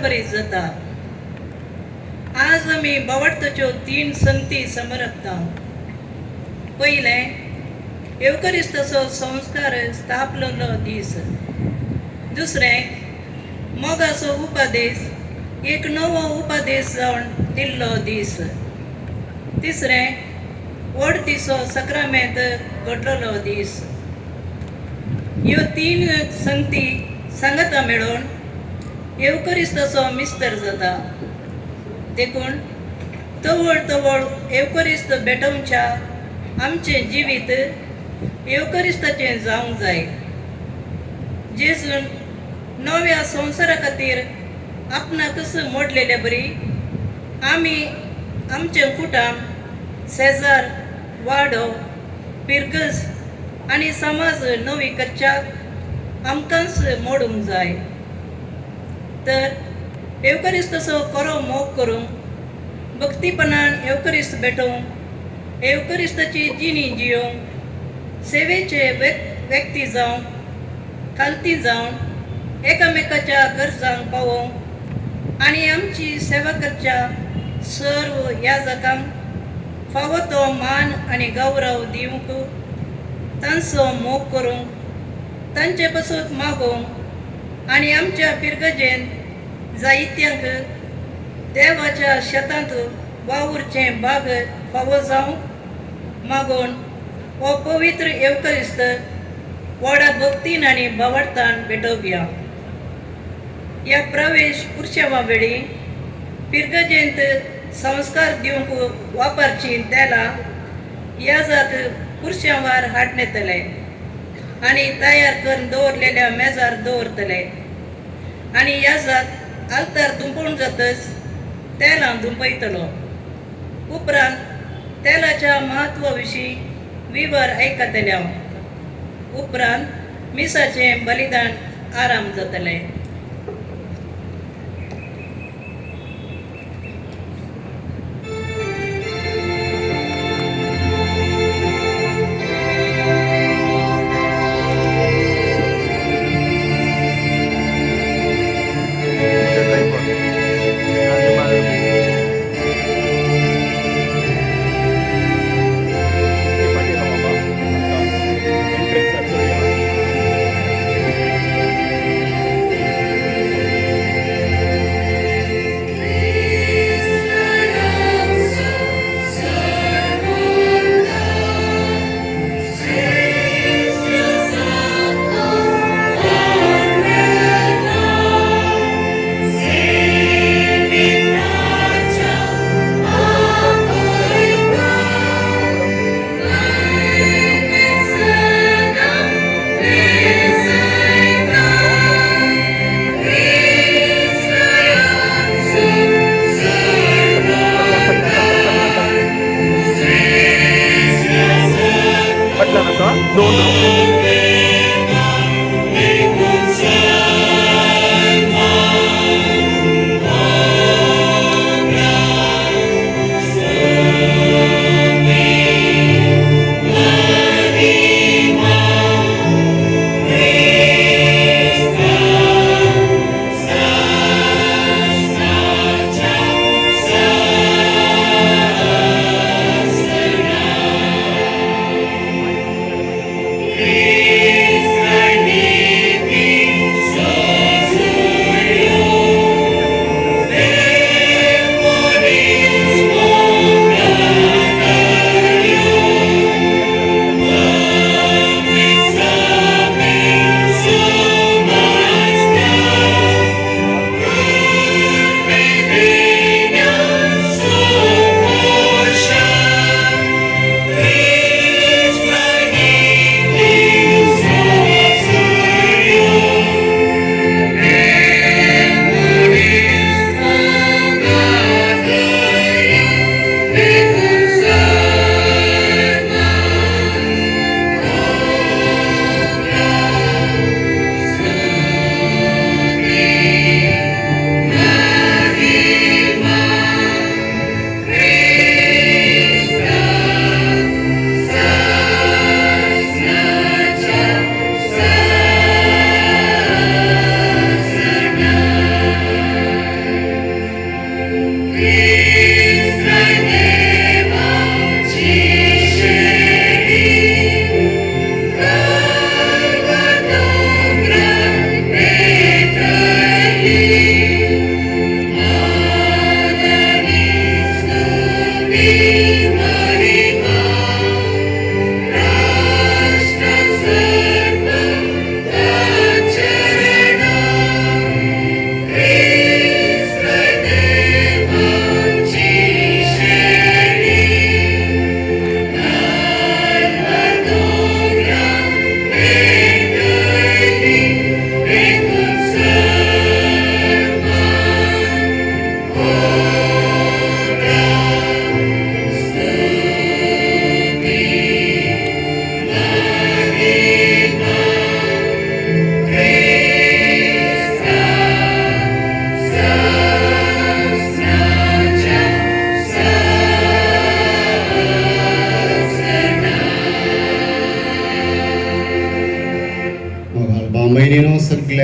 बराबरी जाता. आज आमी बावडताच्यो तीन संगती समरपता. पयलें, येवकरिस्ताचो संस्कार स्थापलेलो दीस. दुसरें, मोगाचो उपदेश, एक नवो उपदेश जावन दिल्लो दीस. तिसरें, व्हड दिसो सक्रामेंत घडलेलो दीस. ह्यो तीन संगती सांगता मेळून येवकरिस्ताचो मिस्तर जाता. देखून तवळ तवळ येवकरिस्त भेटोवच्या आमचें जिवीत येवकरिस्ताचें जावंक जाय. जेजून नव्या संवसारा खातीर आपणाकच मोडलेले बरी आमी आमचें कुटुंब, शेजार, वाडो, पिरगज आनी समाज नवी करच्याक आमकांच मोडूंक जाय. तर येवकरिस्ताचो खरो मोग करूंक, भक्तीपणान येवकरिस्त भेटोवंक, येवकरिस्ताची जिणी जियोवंक, सेवेचे व्यक्ती जावंक, खालती जावन एकामेकाच्या गरजांक पावोवंक आनी आमची सेवा करच्या सर्व याजकांक फावो तो मान आनी गौरव दिवंक, तांचो मोग करूंक, तांचे पसून मागोवंक आनी आमच्या पिरगजेन जायत्यांक देवाच्या शेतांत वावुरचें बाग फावो जावंक मागोवन हो पवित्र येवकरिस्त व्हडा भक्तीन आनी भावार्थान भेटोवया. ह्या प्रवेश पुरशेवा वेळी पिरगजेंत संस्कार दिवंक वापरची तेलां याजाक पुरशेवार हाडणेतले आनी तयार करून दवरलेल्या मेजार दवरतले आनी याजाक आल्तार दुंपोवन जातच तेलां दुंपयतलो. उपरांत तेलाच्या म्हत्वा विशीं विवर आयकतले हांव. उपरांत मिसाचें बलिदान आराम जातलें. Put the tripod. Rajamala. Entrance.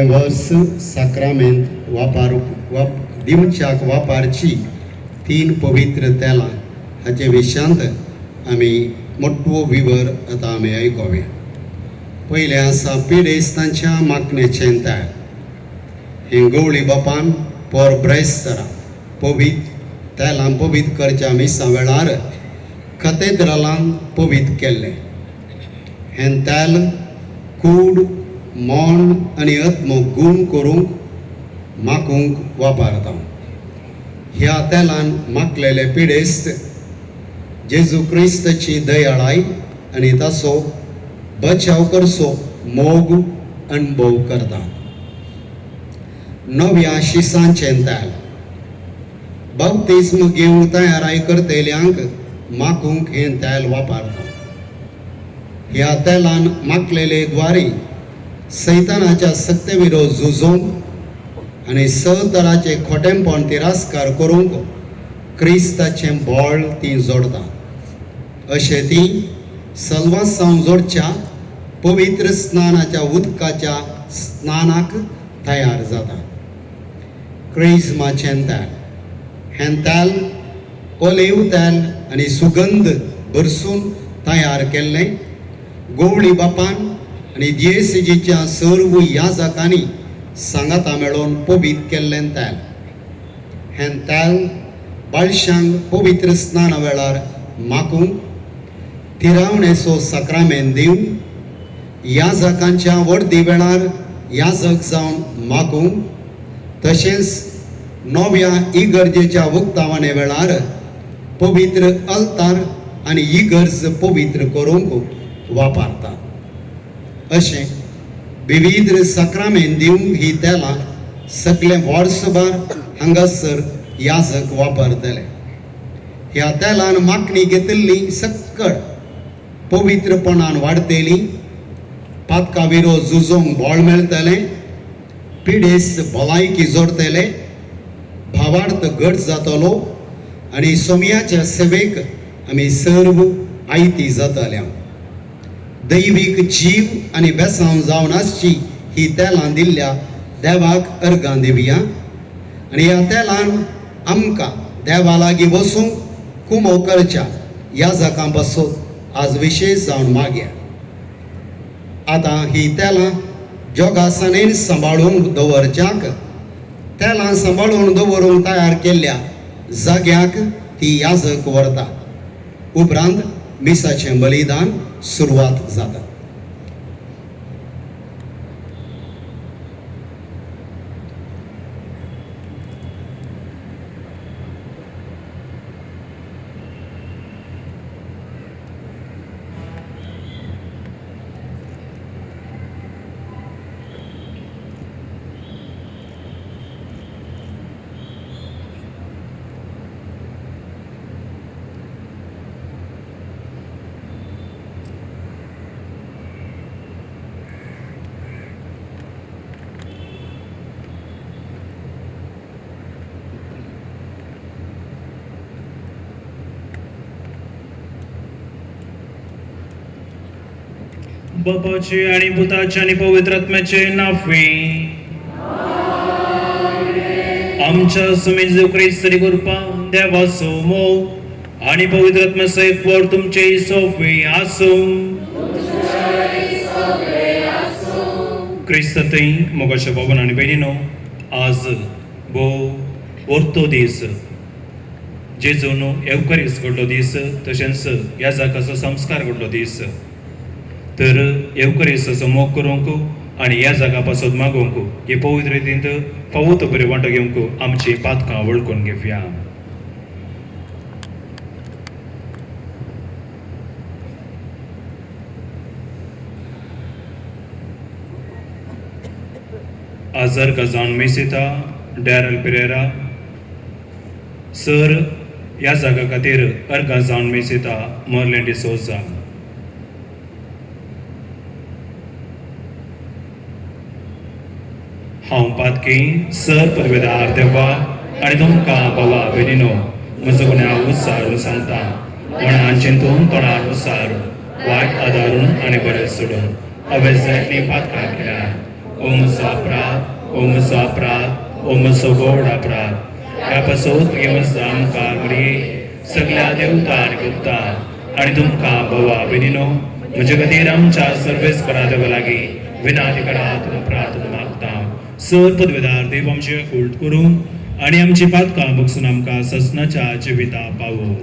सगळें वर्स साक्रामेंत वापर दिवच्याक वापरची तीन पवित्र तेलां हाचे विशयांत आमी मोटवो विवर आतां आमी आयकोया. पयलें आसा पिडेस्तांच्या मागणेचें तेल. हें गवळी बापान पोर ब्रेस्तरा पवित्र तेलां पवित्र करच्या मिसां वेळार कथेद्रालान पवित्र केल्लें. हें तेल कूड मन आनी आत्मो गूण करूंक मागूंक वापरता. ह्या तेलान मागलेले पिडेस्त जेजू क्रिस्ताची दयाळाय आनी ताचो बचाव करचो मोग अणभव करता. नव्या शिसांचें तेल बाप्तिस्म घेवंक तयाराय करतल्यांक मागूंक हें तेल वापरता. ह्या तेलान मागलेले द्वारी सैतानाच्या सक्ते विरोध झुजोवंक आनी स तराचे खोटेंपण तिरस्कार करूंक क्रिस्ताचें बळ ती जोडटा. अशें ती सल्वासांव जोडच्या पवित्र स्नानाच्या उदकाच्या स्नानाक तयार जाता. क्रिज्माचें तेल हें तेल ओलिव तेल आनी सुगंध भरसून तयार केल्लें गवळी बापान आनी दियेसेजीच्या सर्व याजकांनी सांगाता मेळोवन पवित्र केल्लें तेल. हें तेल बाळशांक पवित्र स्नाना वेळार मागूंक तिरावणेचो साक्रामेंत दिवन याजकांच्या वर्दी वेळार याजक जावन मागूंक तशेंच नव्या इगर्जेच्या उक्तावणे वेळार पवित्र अल्तार आनी इगर्ज पवित्र करूंक वापरतात. अशें विविध साक्रामेंत दिवंक ही तेलां सगळें वर्सभर हांगासर याजक वापरतले. ह्या तेलान मागणी घेतिल्ली सक्कड पवित्रपणान वाडटली, पातका विरोध झुजोवंक बळ मेळटलें, पिडेस्त भलायकी जोडटले, भावार्थ घट जातलो आनी सोम्याच्या सेवेक आमी सर्व आयती जातल्या. दैवीक जीव आनी बेसांव जावन आसची ही तेलां दिल्ल्या देवाक अर्गां दिवया आनी ह्या तेलान आमकां देवा लागीं वचूंक कुमो करच्या याजकां पासून आज विशेश जावन मागया. आतां ही तेलां जोगासनेन सांबाळून दवरच्याक तेलां सांबाळून दवरूंक तयार केल्ल्या जाग्याक ती याजक व्हरता. उपरांत मिसाचें बलिदान सुरवात जाता. बापाचे आणि पुताचे आणि पवित्र आत्म्याचे नावे. आमच्या सुमे जेजू क्रिस्ताची कृपा, देवाचो मोग आणि पवित्र आत्म्याचो एकवट तुमचे सोफे आसूं. क्रिस्तांतय मोगाच्या बाबान आनी भयणीनो, आज भोव वर्तो दीस, जेजून येवकारीस घडलो दीस, तशेंच ह्या जाकाचो संस्कार घडलो दीस. तर येवकरीसाचो मोग करूंक आनी ह्या जागा पासत मागोवंक हे पवित्र रितींत फावो तो बरे वांटो घेवंक आमची पातकां वळखून घेवया. आजर गजान मेसिता डॅरल पिरेरा सर ह्या जागा खातीर अर्गां जावन मेसिता मर्लें डिसोजा. हांव पातकी सर पदवेदार देवा आनी तुमकां बाबा भयणीनो म्हजो गुन्यांव उच्चारून सांगता. मनान चिंतून तोंडार उच्चारून वायट आदारून आनी बरें सोडून हांवें जायतीं पातकां केल्या. ओ म्हजो अपराध, ओ म्हजो अपराध, ओ म्हजो गोड अपराध. ह्या पासत आमकां मरिये, सगळ्या देवता आनी गुप्ता आनी तुमकां भावा भयणीनो म्हजे खातीर आमच्या सर्वेस्परा देवा लागीं विनादी करात प्रार्थना मागता. सर पदवेदार देव आमचे कुल्ट करूं आनी आमची पातकां बगसून आमकां ससनाच्या जिविता पावो.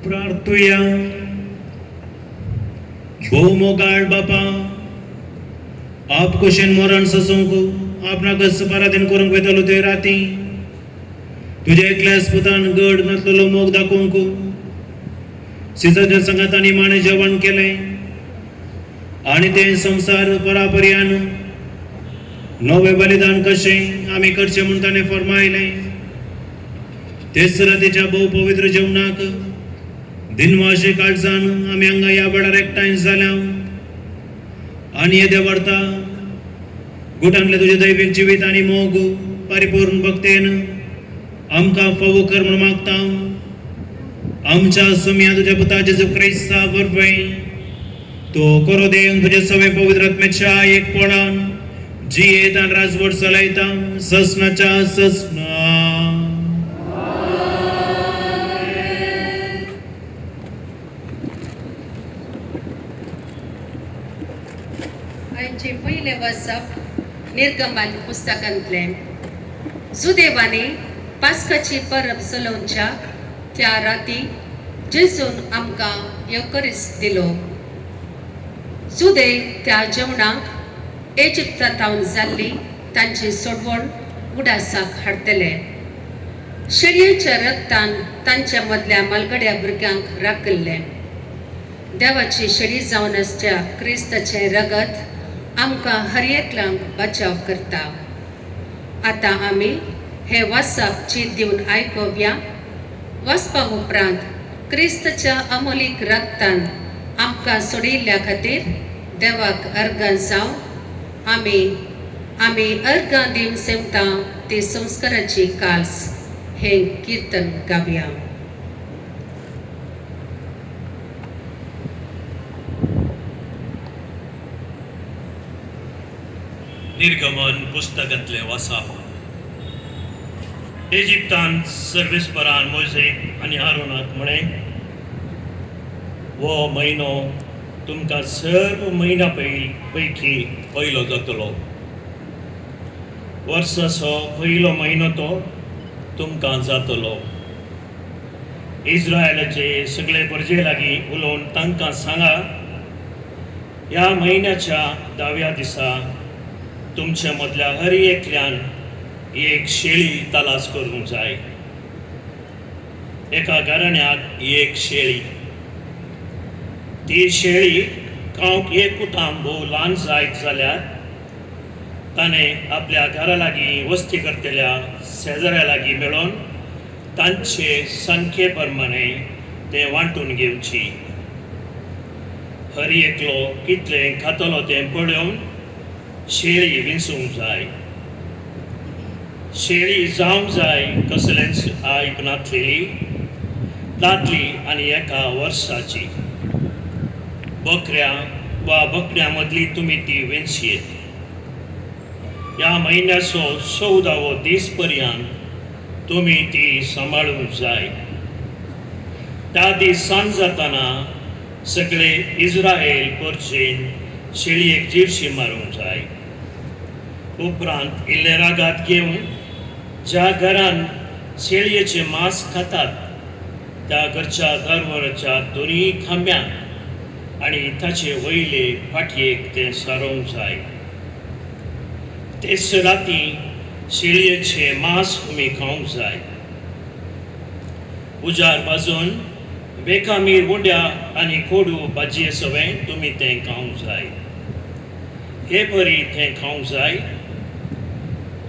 प्रार्थुया. भोव मोगाळ बापा, आप कुशेन मरण सोसूंक आपणाकच पराधीन करूंक वेतालो ते राती तुज्या एकल्याच पुतान गड नासलेलो मोग दाखोवंक सिजाच्या संगातांनी माणे जेवण केलें आनी तें संवसार परापर्यान नवें बलिदान कशें आमी करचें म्हूण ताणें फर्मायलें. तेच रातीच्या भोव पवित्र जेवणाक दिनवाशे काळजान आमी हांगा ह्या वेळार एकठांय जाल्या आनी येदे व्हरता गुटांतलें तुजें दैवीक जिवीत आनी मोग परिपूर्ण भक्तेन आमकां फावो कर म्हूण मागता. आमच्या सुमया तुज्या पुता जेजू क्रिस्ता वरवीं तो करो देव तुज्या सगळे पवित्र आत्म्याच्या एकपणान जियेत आनी राजवट चलयता ससनाच्या ससना. आयचे पयलें वाचप निर्गमन पुस्तकांतलें. जुदेवांनी पास्काची परब चलोवच्या त्या राती जेजून आमकां येवकरीस दिलो. जुदे त्या जेवणाक इजिप्तांत जाल्ली तांची सोडवण उडासाक हाडटले. शेळयेच्या रक्तान तांच्या मदल्या मालगड्या भुरग्यांक राखिल्लें. देवाची शेळी जावन आसच्या क्रिस्ताचें रगत आमकां हर एकल्यांक बचाव करता. आतां आमी हें वाचप चीत दिवन आयकुया. वाचपा उपरांत क्रिस्ताच्या अमोलीक रक्तान आमकां सोडिल्ल्या खातीर देवाक अर्गां जावं. आमी आमी अर्गां दिवन सेवता ती संस्काराची काल्स हें किर्तन गावया. निर्गमन पुस्तकांतलें वाचप. इजिप्तान सर्वेस्परान मोयजेक आनी आरोनाक म्हळें, हो म्हयनो तुमकां सर्व म्हयन्या पैकी पयलो जातलो. वर्साचो पयलो म्हयनो तो तुमकां जातलो. इस्रायलाचे सगळे परजे लागीं उलोवन तांकां सांगा, ह्या म्हयन्याच्या 10व्या दिसा तुमच्या मदल्या हर एकल्यान एक शेळी तलास करूंक जाय. एका घराण्याक एक शेळी. ती शेळी खावंक एक कुटाम भोव ल्हान जायत जाल्यार ताणें आपल्या घरा लागीं वस्ती करतल्या शेजाऱ्या लागीं मेळोन तांचे संख्ये प्रमाणे तें वांटून घेवची. हर एकलो कितलें खातलो तें पळोवन शेळी विंचूंक जाय. शेळी जावंक जाय कसलेंच आयब नासलेली, दादली आनी एका वर्साची. बकऱ्या वा बकऱ्यां मदली तुमी ती वेंचयेत. ह्या म्हयन्याचो 14वो दीस पर्यंत तुमी ती सांबाळूंक जाय. त्या दीस सांज जातना सगळे इस्रायल परचेन शेळयेक जिरशी मारूंक जाय. उपरांत इल्लें रागात घेवन ज्या घरान शेळयेचें मांस खातात त्या घरच्या दरवराच्या दोनूय खांब्यांक आनी ताचे वयले फाटयेक तें सारोवंक जाय. तेच राती शेळयेचें मांस तुमी खावंक जाय. उजार भाजून बेकामीर उंड्या आनी कोडू भाजये सवें तुमी तें खावंक जाय. हे परी तें खावंक जाय.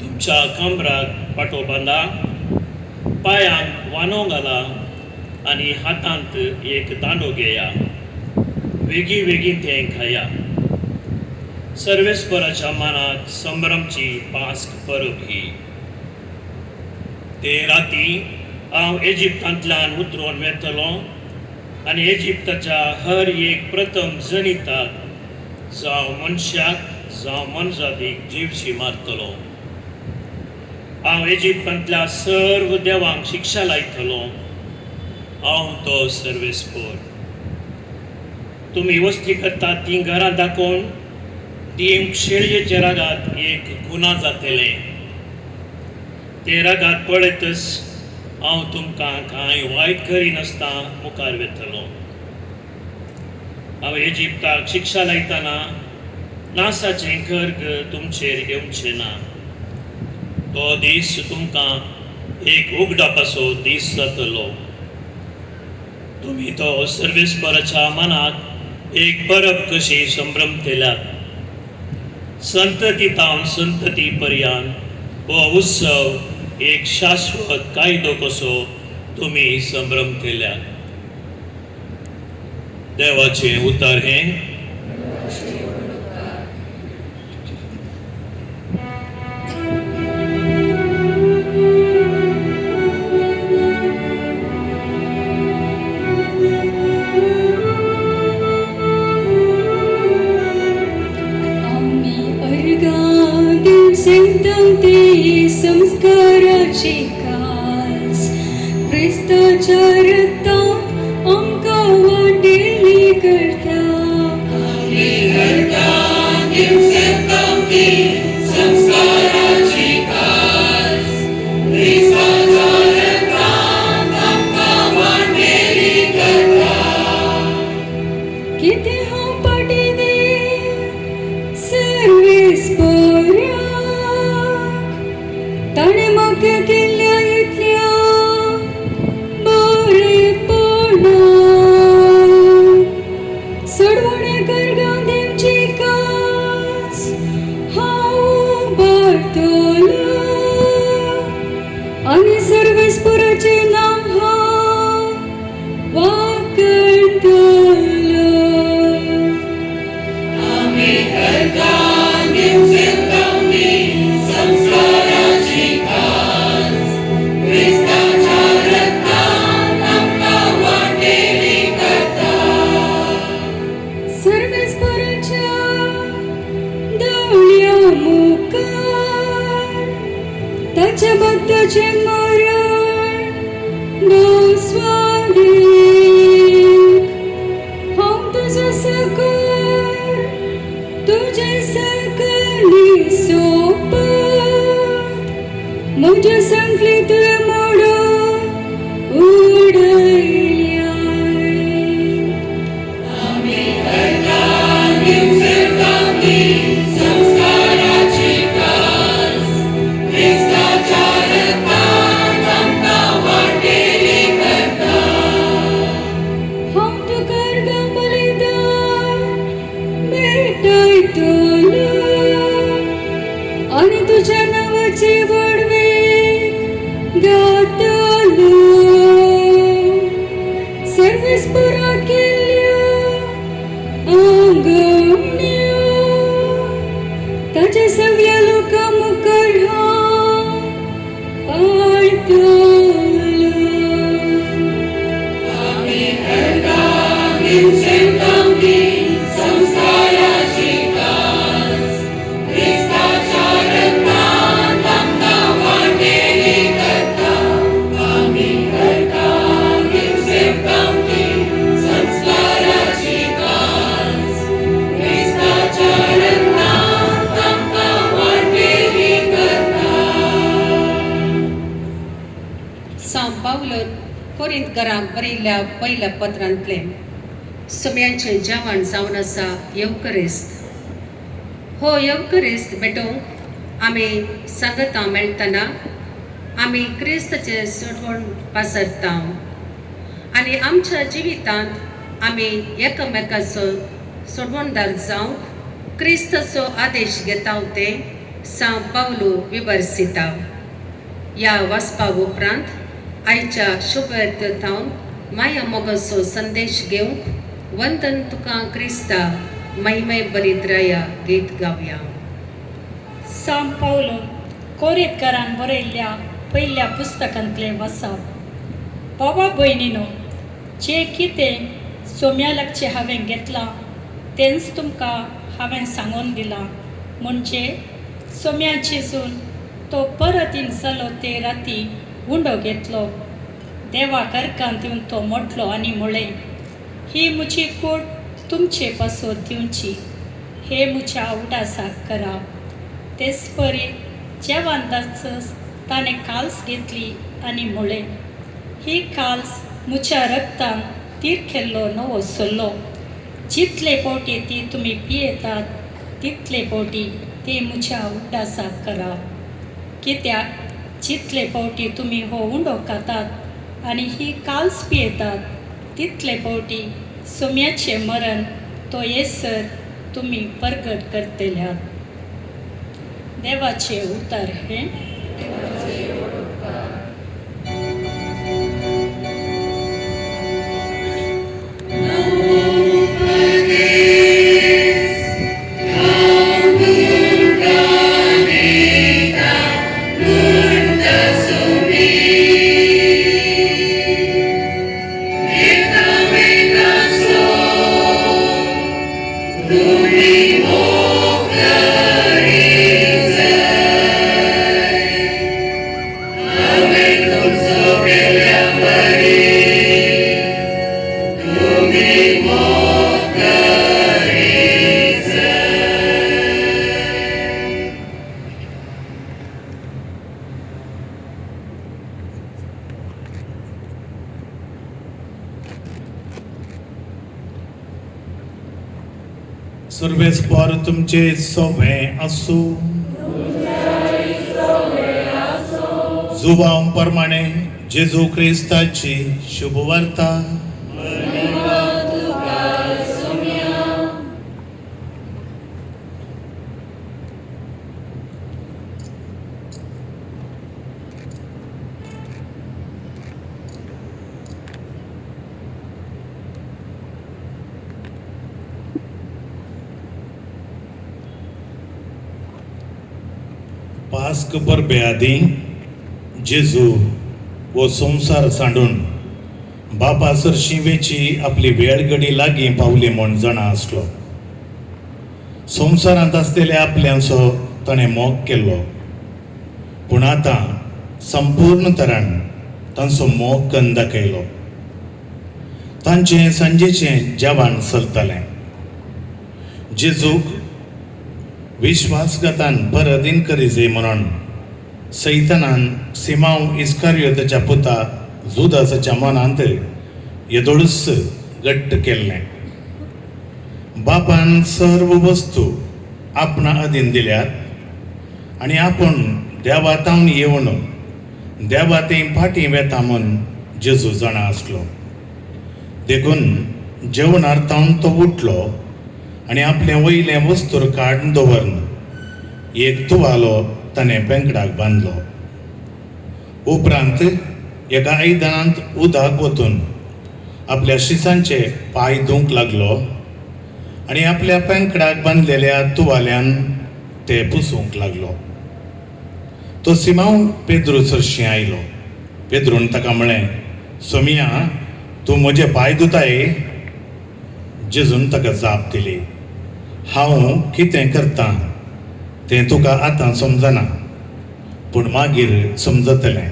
तुमच्या कमराक पाटो बांदा, पांयांक वानो घाला आनी हातांत एक दांडो घेया. वेगीं वेगीं तें खाया. सर्वेस्पराच्या मानाक संभ्रमची पास्क परब ही. ते राती हांव इजिप्तांतल्यान उतरोन वेतलो आनी इजिप्ताच्या हर एक प्रथम जनिताक, जावं मनशाक जावं मनजातीक, जिवशी मारतलो. हांव इजिप्तांतल्या सर्व देवांक शिक्षा लायतलो. हांव तो सर्वेस्पोर. तुमी वस्ती करतात तीं घरां दाखोवन दीम शेळयेच्या रागात एक गुना जातलें. ते रागात पळयतच हांव तुमकां कांय वायट करिनासतना मुखार वेतलो. हांव इजिप्ताक शिक्षा लायतना नासाचें खर्ग तुमचेर येवचें ना. तो दीस तुमकां एक उगडापाचो दीस जातलो. तुमी तो सर्वेस्पराच्या मनाक एक परब कशी संभ्रमतल्यात. संतती तावन संतती पर्यंत हो उत्सव एक शाश्वत कायदो कसो तुमी संभ्रमतल्यात. देवाचें उतर हें. आमी अर्गां दिवंक ते संस्काराची कास क्रिस्ताच्या रक्तान आमकां वांटेली करता. आमी अर्गां दिवंक ते. सर्वेस्पराचें नांव हांव वाखणटलो. सर्वेस्पराच्या दोळ्या मुखार ताच्या भक्ताचें मरण भोव स्वादीक. हांव तुजो सकर तुजे सकली सोपत म्हज्या संकली तुवें मोडून उडयल्याय. हांव तुका अर्गां बलिदान भेटयतलो आनी तुज्या नांवाची व्हडवीक गातलो. सर्वेस्परा केल्ल्यो आंगवण्यो ताच्या सगळ्या लोकां मुखार हांव पाळटलो. सांव पावलोन कोरिंतकारांक बरयल्ल्या पयल्या पत्रांतलें सुम्यांचें जेवण जावन आसा येवकरिस्त. हो येवकरिस्त भेटोवंक आमी सांगता मेळटना आमी क्रिस्ताचें सोडवण पासरता आनी आमच्या जिवितांत आमी एकामेकाचो सोडवणदार जावंक क्रिस्ताचो आदेश घेता तें सांव पावलू विवर्सिता. ह्या वाचपा उपरांत आयच्या शुभेर्त थावन माया मोगाचो संदेश घेवंक वंदन तुका क्रिस्ता महिमे बरीत राया गीत गावया. सांव पावलोन कोरेतकारान बरयल्ल्या पयल्या पुस्तकांतलें वाचप. बाबा भयणीनो, जें कितें सोम्या लागचें हांवें घेतलां तेंच तुमकां हांवें सांगून दिलां, म्हणजे सोम्या चिजून तो परत इन जालो ते राती उंडो घेतलो, देवाक अर्कान दिवन तो मोडलो आनी म्हळें, ही म्हजी कूड तुमचे पासत दिवची, हे म्हज्या उडासाक करा. तेच परी जेवण जातच ताणें काल्स घेतली आनी म्हळें, ही काल्स म्हज्या रक्तान तीर केल्लो नवो सल्लो, जितले फावटी ती तुमी पियेतात तितले फावटी ती म्हज्या उडासाक करा. कित्याक जितले फावटी तुमी हो उंडो खातात आनी ही काल्स पियेतात तितले फावटी सोम्याचें मरण तो येसर तुमी परगट करतल्यात. देवाचें उतर हें. सर्वेस्पर तुमचे सोबे आसूं. जुवांव प्रमाणे जेजू क्रिस्ताची शुभवार्ता. पास्क परबे आदीं जेजू हो संवसार सांडून बापा सरशीं वेची आपली वेळ घडी लागीं पावली म्हूण जाणा आसलो. संवसारांत आसलेल्या आपल्यांचो ताणें मोग केल्लो, पूण आतां संपूर्ण तरान तांचो मोग कन्न दाखयलो. तांचें सांजेचें जेवण चलतालें. जेजूक विश्वासघातान परत करीजे म्हणून सैतानान सिमांव इस्कारियोताच्या पुता जुदासाच्या मनांत येदोळूच घट्ट केल्लें. बापान सर्व वस्तू आपणा अधीन दिल्यात आनी आपूण देवा तावन येवन देवा ते फाटीं वेता म्हूण जेजू जाणा आसलो. देखून जेवणार तावन तो उठलो आनी आपलें वयलें वस्तूर काडून दवरून एक तुवालो ताणें बेंकडाक बांदलो. उपरांत एका आयदनांत उदक वतून आपल्या शिसांचे पांय धुवंक लागलो आनी आपल्या पेंकडाक बांदलेल्या तुवाल्यान ते पुसूंक लागलो. तो सिमांव पेद्रू सरशीं आयलो. पेद्रून ताका म्हळें, सोमिया, तूं म्हजे पांय धुताय? जेजून ताका जाप दिली, हांव कितें करतां तें तुका आतां समजना, पूण मागीर समजतलें.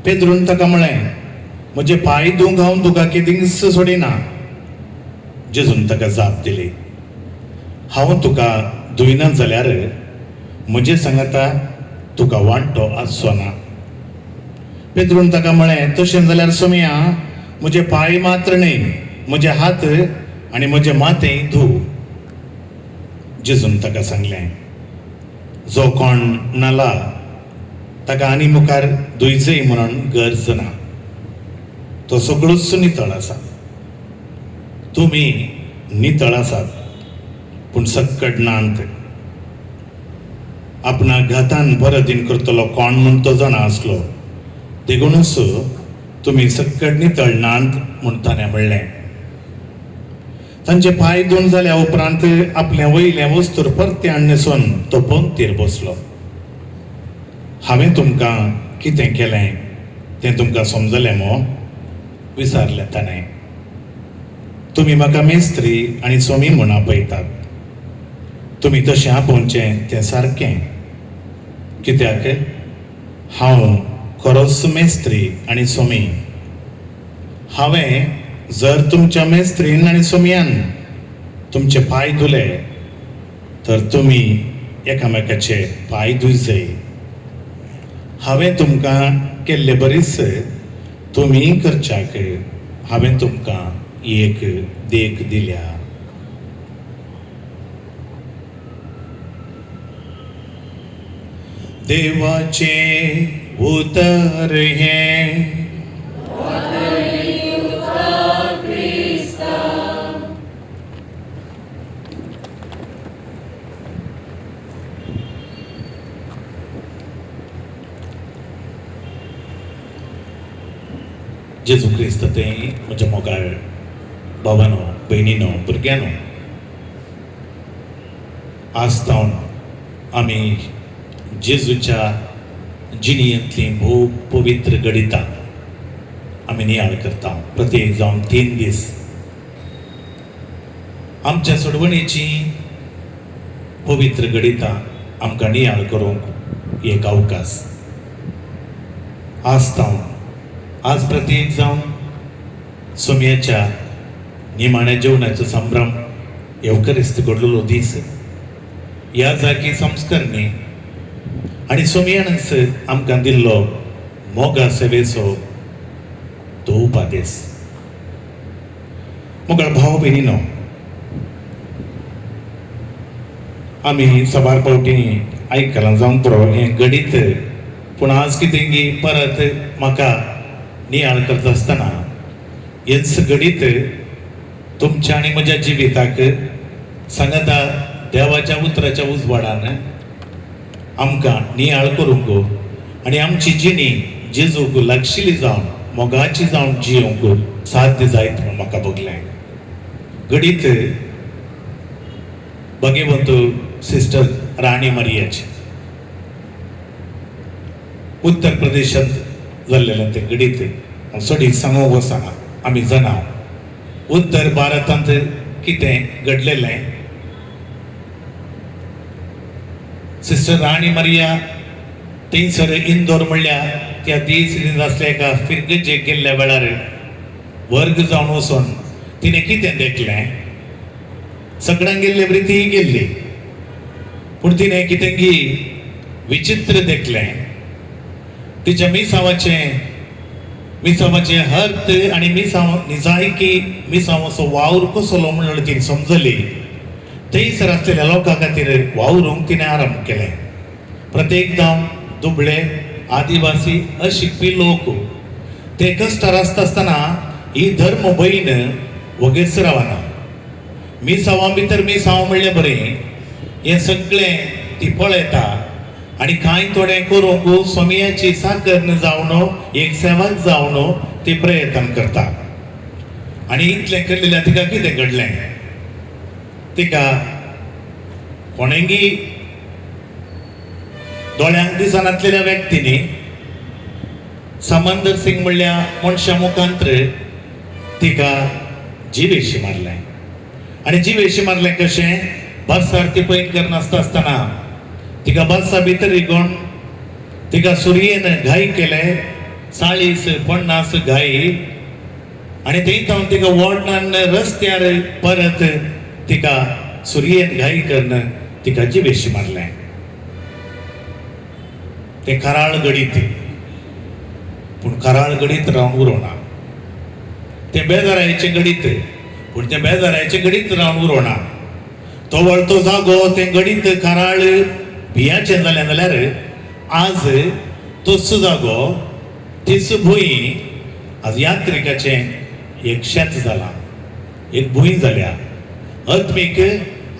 पेद्रून ताका म्हळें, म्हजे पांय धुवंक हांव तुका कितेंच सोडिना. जेजून ताका जाप दिली, हांव तुका धुयना जाल्यार म्हजे सांगाता तुका वांटो आसचो ना. पेद्रून ताका म्हळें, तशें जाल्यार सोमया, म्हजे पांय मात्र न्हय, म्हजे हात आनी म्हजें माथें धूव. जेजून ताका सांगलें, जो कोण नाला ताका आनी मुखार धुयचेय म्हणून गरज ना, तो सगळोच नितळ आसा. तुमी नितळ आसात पूण सक्कड नात. आपणा घातान परतीन करतलो कोण म्हूण तो जाणा आसलो, देखूनच तुमी सक्कड नितळ नात म्हूण ताणें म्हणलें. तांचे पांय धुवन जाल्या उपरांत आपलें वयलें वस्तूर परतें हाडून तो पंक्तीर बसलो. हांवें तुमकां कितें केलें तें तुमकां समजलें मो? विचारलें ताणें. तुमी म्हाका मेस्त्री आनी सोमी म्हूण आपयतात, तुमी तशें आपोवचें तें सारकें, कित्याक हांव खरोच मेस्त्री आनी सोमी. हांवें जर तुमच्या मेस्त्रीन आनी सोमयान तुमचे पांय धुले तर तुमी एकामेकाचे पांय धुयचे. हांवें तुमकां केल्ले बरीच तुमी करच्याक हांवें तुमकां एक देख दिल्या. देवाचें उतर हें. जेजू क्रिस्त ते म्हज्या मोगाळ भावानो, भयणीनो, भुरग्यांनो, आज तावन आमी जेजूच्या जिणेंतलीं भोव पवित्र घडितां आमी नियाळ करता. प्रत्येक जावन 3 दीस आमच्या सोडवणेची पवित्र घडितां आमकां नियाळ करूंक एक अवकाश. आज तावन आज प्रत्येक जावन सोमयाच्या निमाण्या जेवणाचो संभ्रम येवकरिस्त घडलेलो दीस. ह्या जागी संस्करणी आनी सोमयानच आमकां दिल्लो मोगा सेवेचो तो उपादेस. मोगाळ भाव भयणीनो, आमी साबार फावटी आयकलां जावंक पुरो हें घडीत, पूण आज कितें की परत म्हाका नियाळ करता आसतना हेच घडीत तुमच्या आनी म्हज्या जिविताक सांगता देवाच्या उतराच्या उजवाडान आमकां नियाळ करूंक आनी आमची जिणी जेजूक लागशिल्ली जावन मोगाची जावन जियोंक साध्य जायत म्हूण म्हाका भोगलें. घडीत भगेवंत सिस्टर राणी मारियाची उत्तर प्रदेशांत जाल्लेलें तें घडीत. हांव चडीत सांगूंक वचना, आमी जाणा उत्तर भारतांत कितें घडलेलें. सिस्टर राणी मारिया थंयसर इंदोर म्हणल्यार त्या दीस आसल्या एका फिरगजेक गेल्ल्या वेळार वर्ग जावन वचून तिणें कितें देखलें. सगळ्यांक गेल्ले बरी तीय गेल्ली, पूण तिणें कितें की विचित्र देखलें. तिच्या मिसावाचें अर्थ आनी मिसांव निजायकी मिसांवाचो वावर कसलो म्हणून तिणें समजली. थंयसर आसलेल्या लोकां खातीर वावरूंक तिणें आरंभ केलें. प्रत्येक गांव दुबळे आदिवासी अशिकपी लोक ते कश्टार आसता आसतना ही धर्म भयण वगेच रावना. मिसांवां भितर मिसांव म्हणलें बरें हें सगळें ती पळयता आनी कांय थोडें करूंक स्वामयाची साकर जावन एक सेवक जावन ती प्रयत्न करता. आनी इतलें केल्लें तिका कितें घडलें, तिका कोणेंगी दोळ्यांक दिसनातलेल्या व्यक्तींनी समंदर सिंग म्हणल्या मनशा मुखांत्र तिका जिवेशी मारलें. आनी जिवेशी मारलें कशें, बसार ती पैन करनासता आसतना तिका बसा भितर रिगोवन तिका सुरयेन घाय केले 40-50 घाय. आनी थंय थावन तिका वॉर्डान रस्त्यार परत तिका सुरयेन घाय करून तिका जिवेशी मारलें. तें कराळ घडीत, पूण कराळ घडीत रावन उरोना. तें बेजारायचें घडीत, पूण तें बेजारायचें घडीत रावन उरोना. तो वळतो जागो तें घडीत कराळ भियाचें जालें जाल्यार आज तोच जागो तीच भूंय आज यात्रिकाचें एक शेत जालां, एक भूंय जाल्या. आत्मीक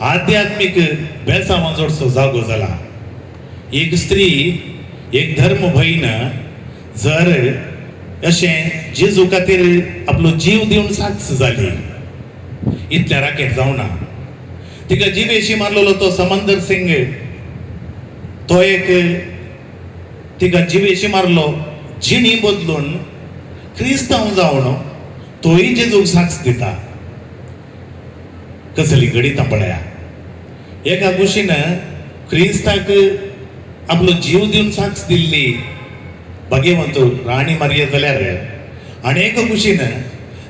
आध्यात्मीक बेसांवां जोडचो जागो जाला. एक स्त्री एक धर्म भयण जर अशें जेजू खातीर आपलो जीव दिवन साक्ष जाली, इतल्या राकेर जावना. तिका जिवेशी मारलेलो तो समंदर सिंग तो एक तिका जिवेशी मारलो, जिणी बदलून क्रिस्तांव जावन तोय जेजूक साक्ष दिता. कसली घडितां पळया. एका कुशीन क्रिस्ताक आपलो जीव दिवन साक्ष दिल्ली भाग्यवंत राणी मारिया जाल्यार आनी एका कुशीन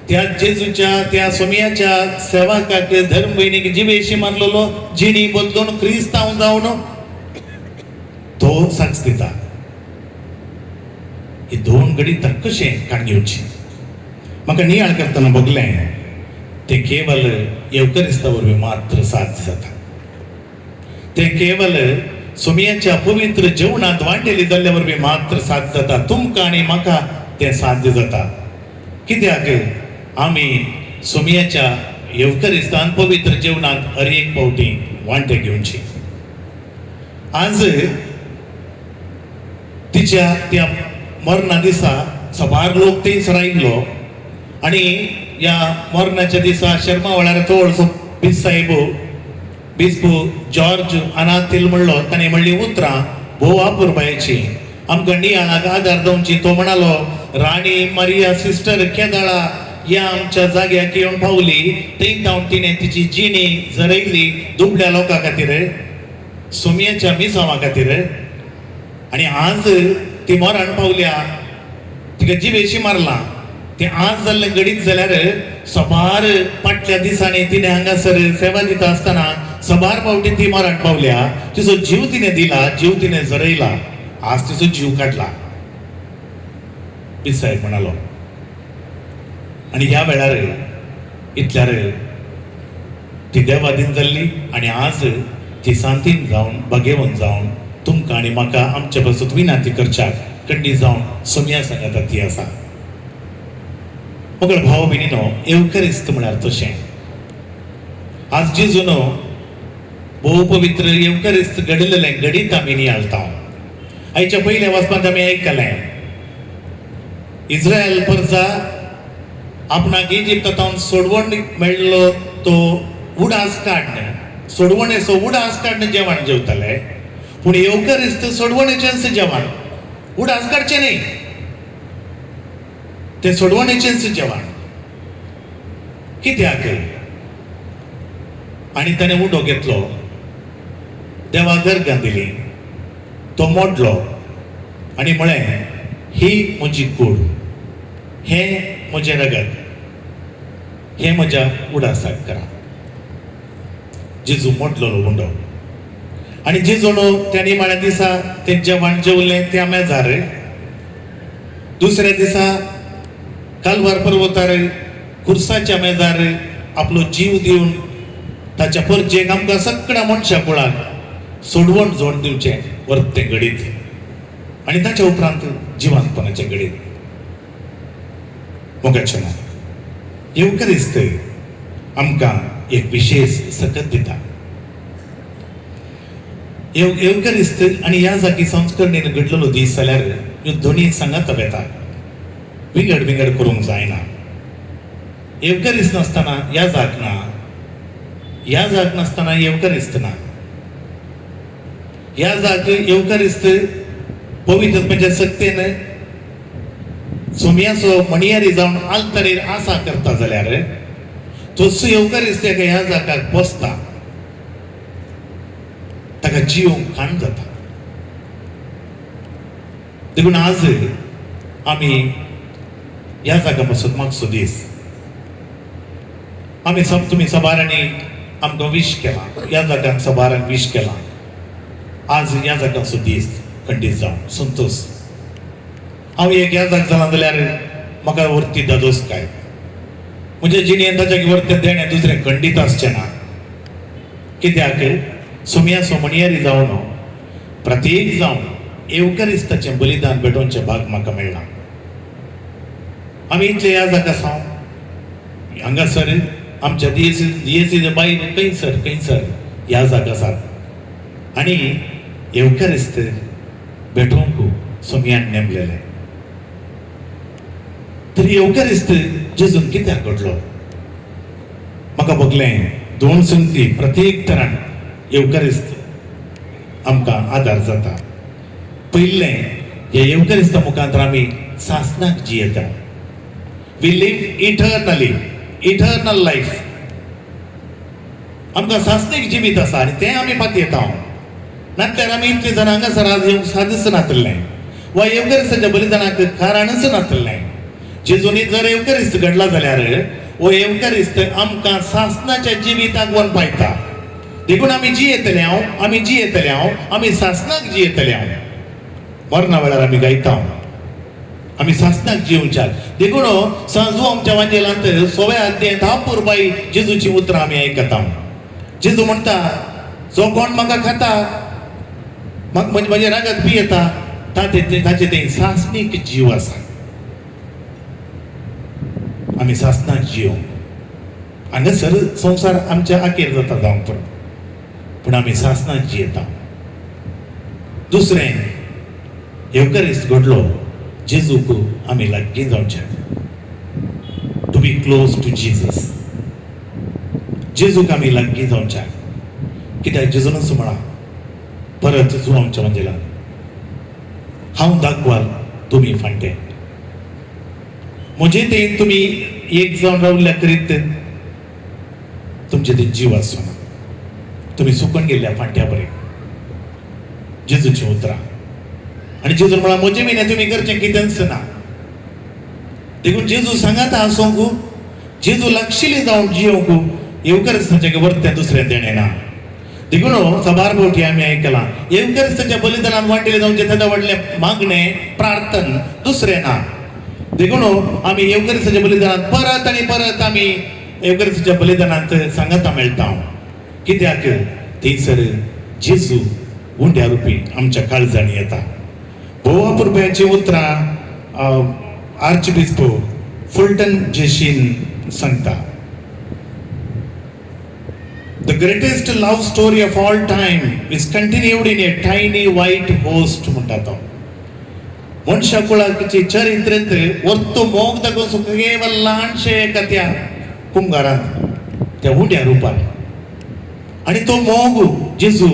त्या जेजूच्या त्या सोमियाच्या सेवकाक धर्म भयणीक जिवेशी मारलेलो जिणी बदलून क्रिस्तांव जावन तो साक्ष दिता. ही दोन घडितां कशें काडून घेवची. म्हाका नियाळ करतना भोगलें तें केवल येवकरिस्ता वरवीं मात्र साध्य जाता. तें केवल सोमियाच्या पवित्र जेवणांत वांटेली जाल्ल्या वरवीं मात्र साध्य जाता. तुमकां आनी म्हाका तें साध्य जाता. कित्याक आमी सोमियाच्या येवकरिस्तान पवित्र जेवणांत हर एक फावटी वांटे घेवची. आज तिच्या त्या मरणा दिसा सबार लोक थंयसर आयिल्लो आनी ह्या मरणाच्या दिसा शर्मा वळार तोळसो बीस साहेब बिस्पू जॉर्ज अनाथील म्हणलो. ताणें म्हणली उतरां भोव अपुरबायेची आमकां नियाळाक आदार दिवची. तो म्हणालो राणी मारिया सिस्टर केदाळा ह्या आमच्या जाग्याक येवन पावली, थंय जावन तिणें तिची जिणी जरयली दुबळ्या लोकां खातीर, सोमयेच्या मिसांवा खातीर. आनी आज ती मरण पावल्या, तिका जिवेशी मारला. तें आज जाल्लें घडीत जाल्यार सबार फाटल्या दिसांनी तिणें हांगासर सेवा दिता आसतना सबार फावटी ती मरण पावल्या. तिचो जीव तिणें दिला, जीव तिणें जरयला, आज तिचो जीव काडला. साहेब म्हणालो. आनी ह्या वेळार इतल्यार ती देवादीन जाल्ली आनी आज ती सांतीन जावन भाग्यवंत जावन तुमकां आनी म्हाका आमचे पासत विनंती करच्याक कंडी जावन सोमया सांगाता ती आसा. मगळ भाव भयणीनो, येवकरिस्त म्हळ्यार तशें आज जेजून भोव पवित्र येवकरिस्त घडिल्लें घडीत आमी नियाळता. आयच्या पयल्या वाचपांत आमी आयकलें इस्रायल परजा आपणाक इजिप्तांत सोडवण मेळ्ळो तो उडास काडण, सोडवणेचो उडास काडण जेवण जेवताले, पूण येवकरिस्त सोडवणेचेंच जेवण, उडास काडचें न्ही, तें सोडवणेचेंच जेवण. कित्याक? आनी ताणें उडो घेतलो, देवाक गर्गां दिली, तो मोडलो आनी म्हळें, ही म्हजी कूड, हें म्हजें रगत, हें म्हज्या उडासाक करा. जेजू मोडलेलो उंडो. आनी जेजून त्या निमाण्या दिसा तें जेवण जेवलें त्या मेजार. दुसऱ्या दिसा कालवार पर्वतार खुर्साच्या मेजार आपलो जीव दिवन ताच्या परजेक आमकां सगळ्या मनशा कुळाक सोडवण जोड दिवचें वर्तें घडीत आनी ताच्या उपरांत जिवंतपणाचें घडीत. मोगाचें येवकरिस्त आमकां एक विशेश सकत दिता. येवकरिस्त आनी ह्या जागी संस्करणेन घडलेलो दीस जाल्यार ह्यो दोनी सांगात वेता, विंगड विंगड करूंक जायना. येवकरिस्त नासतना ह्या जाग ना, ह्या जाग नासतना येवकरिस्त ना. ह्या जाग येवकरिस्त पवित्र म्हणजे सक्तेन सोमयाचो मणियारी जावन आल्तरेर आसा करता जाल्यार तोच येवकरिस्त एका ह्या जागाक पोसता, ताका जिवंक खाण जाता. देखून आज आमी ह्या जागा पासून मागचो दीस आमी सब तुमी सबारांनी आमकां विश केला, ह्या जाग्यान सबारांक विश केला. आज ह्या जाग्याचो दीस खंडीत जावं संतोश. हांव एक ह्या जाग जाला जाल्यार म्हाका वरती दादोस काय म्हज्या जिणेन ताच्या वरतें देणें दुसरें खंडीत आसचें ना. कित्याक सोमयाचो मणियारी जावन प्रत्येक जावन येवकरिस्ताचें बलिदान भेटोवचें भाग म्हाका मेळ्ळां. आमी इतले ह्या जागा आसा हांगासर आमच्या दियेसी बायर खंयसर खंयसर ह्या जागा आसात आनी येवकरिस्त भेटोवंक सोमयान नेमलेलें. तरी येवकरिस्त जेजून कित्याक घडलो? म्हाका भोगलें दोन संगती प्रत्येक तरान येवकरिस्त आमकां आदार जाता. पयलें, ह्या येवकरिस्ता मुखांतर आमी सासनाक जियेता. We live eternally, eternal life. आमकां सासनीक जिवीत आसा आनी तें आमी पातयेता. नातल्यार आमी इतले जाणां हांगासर आज येवंक सादच नातलें वा येवकरिस्ताच्या बलिदानाक कारणच नातलें. जेजूनी जर येवकरिस्त घडला जाल्यार हो येवकरिस्त आमकां सासनाच्या जिविताक वन पायता. देखून आमी जियेतले हांव, आमी जियेतले हांव, आमी सासनाक जियेतले हांव. मरणा वेळार आमी गायता आमी सासनाक जिवच्याक. देखून सांजू आमच्या वांजेलांत सोव्या अध्यायांत अपुरबाई जेजूची उतरां आमी आयकता. जेजू म्हणटा, जो कोण म्हाका खाता, म्हाका म्हजें रगत पियेता, ताचें तें सासनीक जीव आसा. आमी सासनाक जीव. हांगासर संवसार आमच्या आखेर जाता जावंक पुरो, पूण आमी सासनाक जियेता. दुसरें, येवकरिस्त घडलो जेजूक आमी लागीं जावचें, to be close to Jesus. जेजूक आमी लागीं जावचें. कित्याक जेजूनच म्हळां परत जू आमच्या मंदिरान, हांव दाखवाल तुमी फांटे, म्हजे ते तुमी एक जावन रावल्या करीत तुमचे ते जीव आसना, तुमी सुकून गेल्ल्या फांट्या बरें. जेजूची उतरां. आनी जेजून म्हळां म्हजे विणे तुमी करचें कितेंच ना. देखून जेजू सांगाता आसूंक, जेजू लागशिल्ली जावन जियोंक येवकरिस्ताचें वर्तें दुसरें देणें ना. देखून सबार फावटी आमी आयकलां येवकरिस्ताच्या बलिदानान वांटेले जावचें तेन्ना व्हडलें मागणें प्रार्थन दुसरें ना. देखून आमी येवकरिस्ताच्या बलिदानांत परत आनी परत आमी येवकरिस्ताच्या बलिदानांत सांगाता मेळटा. कित्याक थंयसर जेजू उंड्या रुपी आमच्या काळजांनी येता. भोव अपुरबायेचीं उतरां आर्चबिस्प फुलटन जेशीन सांगता. The greatest love story of all time is continued in a tiny white host म्हणटा तो. मनशा कुळाची चरित्रेंत वर्तो मोग दाखोवन केवल ल्हानशे एका त्या कुंगारांत त्या उंड्या रुपार. आनी तो मोग जेजू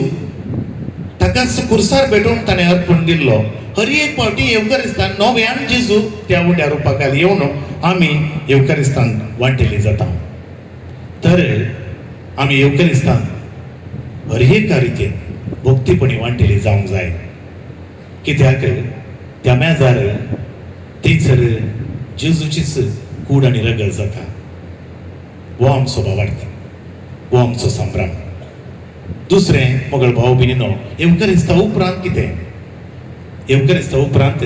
ताकाच कुर्सार भेटोवन ताणें अर्पण दिल्लो. हर एक फावटी येवकारिस्तान नव्यान जेजू त्या उंड्या रुपाखाल येवन आमी येवकारिस्तान वांटेली जाता. तर आमी येवकारिस्तान हर एका रितीन भक्तीपणी वांटेली जावंक जाय. कित्याक त्या मेजार थंयसर जेजूचीच कूड आनी रगत जाता. हो आमचो भावार्थ, हो आमचो संभ्रम. दुसरें मगळ भाव भयणीनो, येवकारिस्ता उपरांत कितें? येवकारिस्ता उपरांत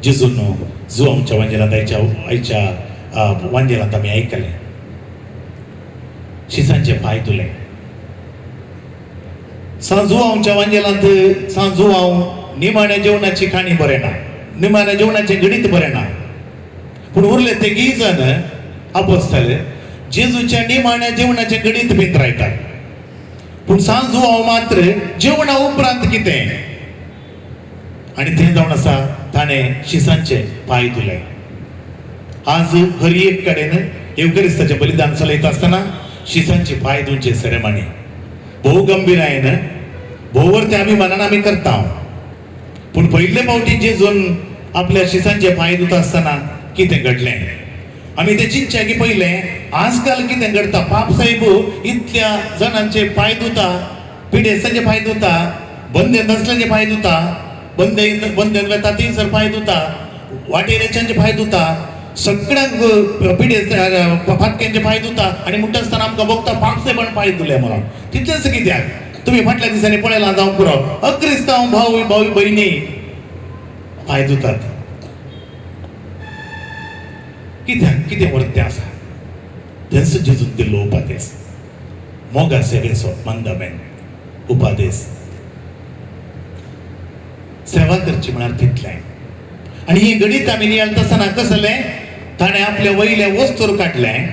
जेजून जो आमच्या वांजेलांत आयच्या आयच्या वांजेलांत आमी आयकलें, शिसांचे पांय धुले. सांजू आमच्या वांजेलांत सांजू हांव निमाण्या जेवणाची काणी बरें ना, निमाण्या जेवणाचें गणीत बरें ना, पूण उरले ते जाण आपोस्ताले जेजूच्या निमाण्या जेवणाचें गणीत पिंतरायतात. पूण सांजू हांव मात्र जेवणा उपरांत कितें? आनी तें जावन आसा ताणें शिसांचे पांय धुले. आज हर एक कडेन येवकरिस्ताचें बलिदान चलयता आसतना शिसांचे पांय धुवचे सेरेमनी भोव गंभीरायेन भोव त्या अभिमानान आमी करता. पूण पयले फावटी जेजून आपल्या शिसांचे पांय धुता आसतना कितें घडलें आमी तें चिंतचें की पयलें आजकाल कितें घडटा, पाप साहेब इतल्या जाणांचे पांय धुता, पिडेस्तांचे पांय धुता, बंदेन आसल्यांचे पांय धुता, बंदे बंदेन वेता थंयसर पांय धुता, वाटेरेच्यांचे पांय धुता, सगळ्यांक पिडेस्त फाटक्यांचे पांय धुता आनी म्हणटा आसतना आमकां भोगता पाप साहेबान पांय धुले म्हणून. तितलेंच कित्याक तुमी फाटल्या दिसांनी पळयलां जावंक पुरो, अक्रिस्तांव भाव भाव भयणी पांय धुतात. कित्याक? कितें वर्तें आसा तेंच जेजून दिल्लो उपादेस, मोगा सेवेचो मंदामेन उपादेस. सेवा करची म्हळ्यार तितलें. आनी ही गणीत आमी नियाळटा आसतना कसलें, ताणें आपल्या वयलें वस्तूर काडलें,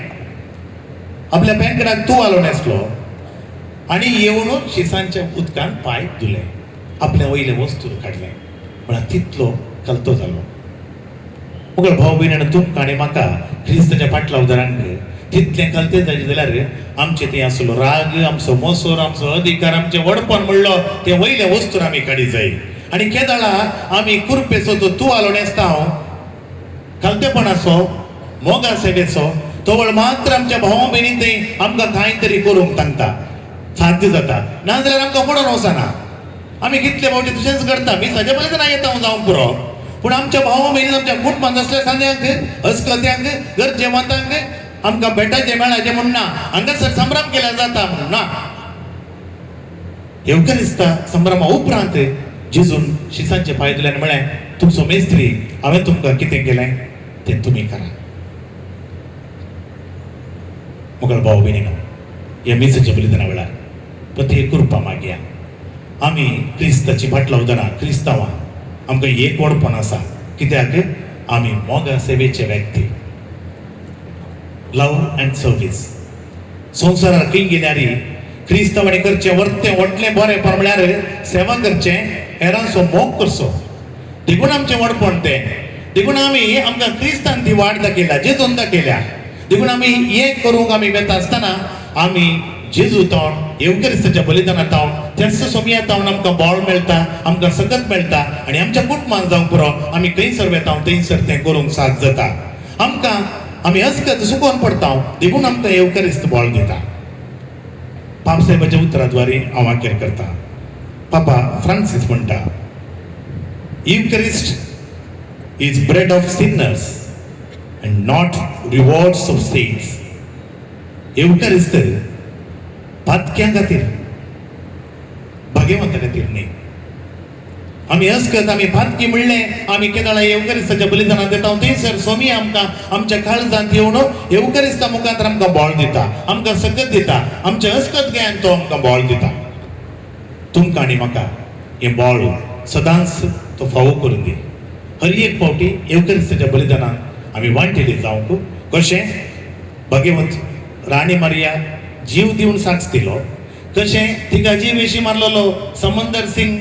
आपल्या पेंकडाक तुवालो न्हेसलो आनी येवन शिसांच्या उदकान पांय धुले, आपल्या वयलें वस्तूर काडलें, म्हळ्यार तितलो कलतो जालो. मुगळ भाव भयणीन तुमकां आनी म्हाका क्रिस्ताच्या पाटलावदारांक तितलें कलतें जायचें जाल्यार आमचें थंय आसलो राग, आमचो मोसोर, आमचो अधिकार, आमचें व्हडपण म्हणलो तें वयलें वस्तूर आमी काडी जाय. आनी केदळा आमी कुरपेचो तो तुवालो न्हेसता कलतेपणाचो मोगा सेवेचो तवळ मात्र आमच्या भावा भयणी थंय आमकां कांय तरी करूंक तांकता, साध्य जाता. नाजाल्यार आमकां पडोन वचना. आमी कितले फावटी तशेंच करता, मी साजे पयलीं ना येता हांव जावंक पुरो, पूण आमच्या भावा भयणी आमच्या कुटुंबांत आसल्या सांद्यांक अस्कत्यांक गरजेवंतांक आमकां भेटाचें मेळाचें म्हूण ना, हांगासर संभ्रम केल्यार जाता म्हूण ना. येवकारिस्ता संभ्रमा उपरांत जेजून शिसांचे पांय धुले आनी म्हळें, तुमचो मेस्त्री हांवें तुमकां कितें केलें तें तुमी करा. मुगळ भाव भयणीनो, ह्या मिसाच्या बलिदाना वेळार पती कृपा मागया. आमी क्रिस्ताची फाटलावदारां क्रिस्तांवां आमकां एक व्हडपण आसा, कित्याक आमी मोगा सेवेचे व्यक्ती. Love and service. संवसारार खंय गेल्यार क्रिस्तांवांनी करचें वर्तें व्हडलें बरेंपण म्हळ्यार सेवा करचें, हेरांचो मोग करचो. देखून आमचें व्हडपण तें, देखून आमी आमकां क्रिस्तान ती वाट दाखयल्या, जेजून दाखयल्या. देखून आमी हें करूंक आमी वेता आसतना आमी जेजू तावन येवकरिस्ताच्या बलिदाना तावन त्याच सोमया तावन आमकां बळ मेळटा, आमकां सकत मेळटा आनी आमच्या कुटुंबान जावंक पुरो आमी खंयसर वेता थंयसर तें करूंक साथ जाता. आमकां आमी अस्कत सुकोवन पडटा, देखून आमकां येवकरिस्त बळ दिता. पाप साहेबाच्या उतराद्वारे हांव वाक्य करता. पापा फ्रांसीस म्हणटा, Eucharist is bread of sinners and not rewards of saints. येवकरिस्त पातक्यां खातीर, भाग्यवंता खातीर न्ही. आमी अस्कत आमी पातकी म्हणलें आमी केदळा येवकरिस्ताच्या बलिदानात दिता थंयसर स्वामी आमकां आमच्या काळजांत येवन येवकरिस्ता मुखार आमकां बळ दिता, आमकां सकत दिता, आमच्या अस्कत गायन तो आमकां बळ दिता. तुमकां आनी म्हाका हें बळ सदांच तो फावो करून दी. हर एक फावटी येवकरिस्ताच्या बलिदानात आमी वांटेली जावंक कशें भाग्यवंत राणी मारिया जीव दिवन साक्ष दिलो, कशें तिका जीव विशी मारलेलो समंदर सिंग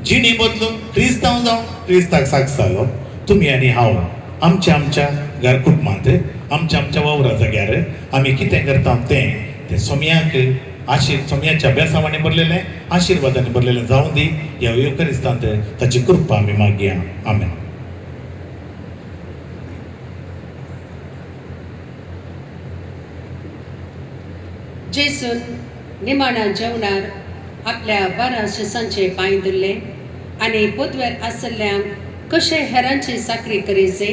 जिणी बदलून क्रिस्तांव जावन क्रिस्ताक साक्ष जालो. तुमी आनी हांव आमच्या आमच्या घर कुटुंबांत आमच्या आमच्या वावरा जाग्यार आमी कितें करता तें तें सोमयाक आशीर सोमयाच्या बेसावांनी भरलेलें, आशिर्वादांनी भरलेलें जावं दी. ह्या येवकरिस्तांत ताची कृपा आमी मागया. आमेन. जेजून निमाणा जेवणार आपल्या 12 शिसांचे पांय धरले आनी पदवेर आसल्ल्यांक कशें हेरांची चाकरी करीजे,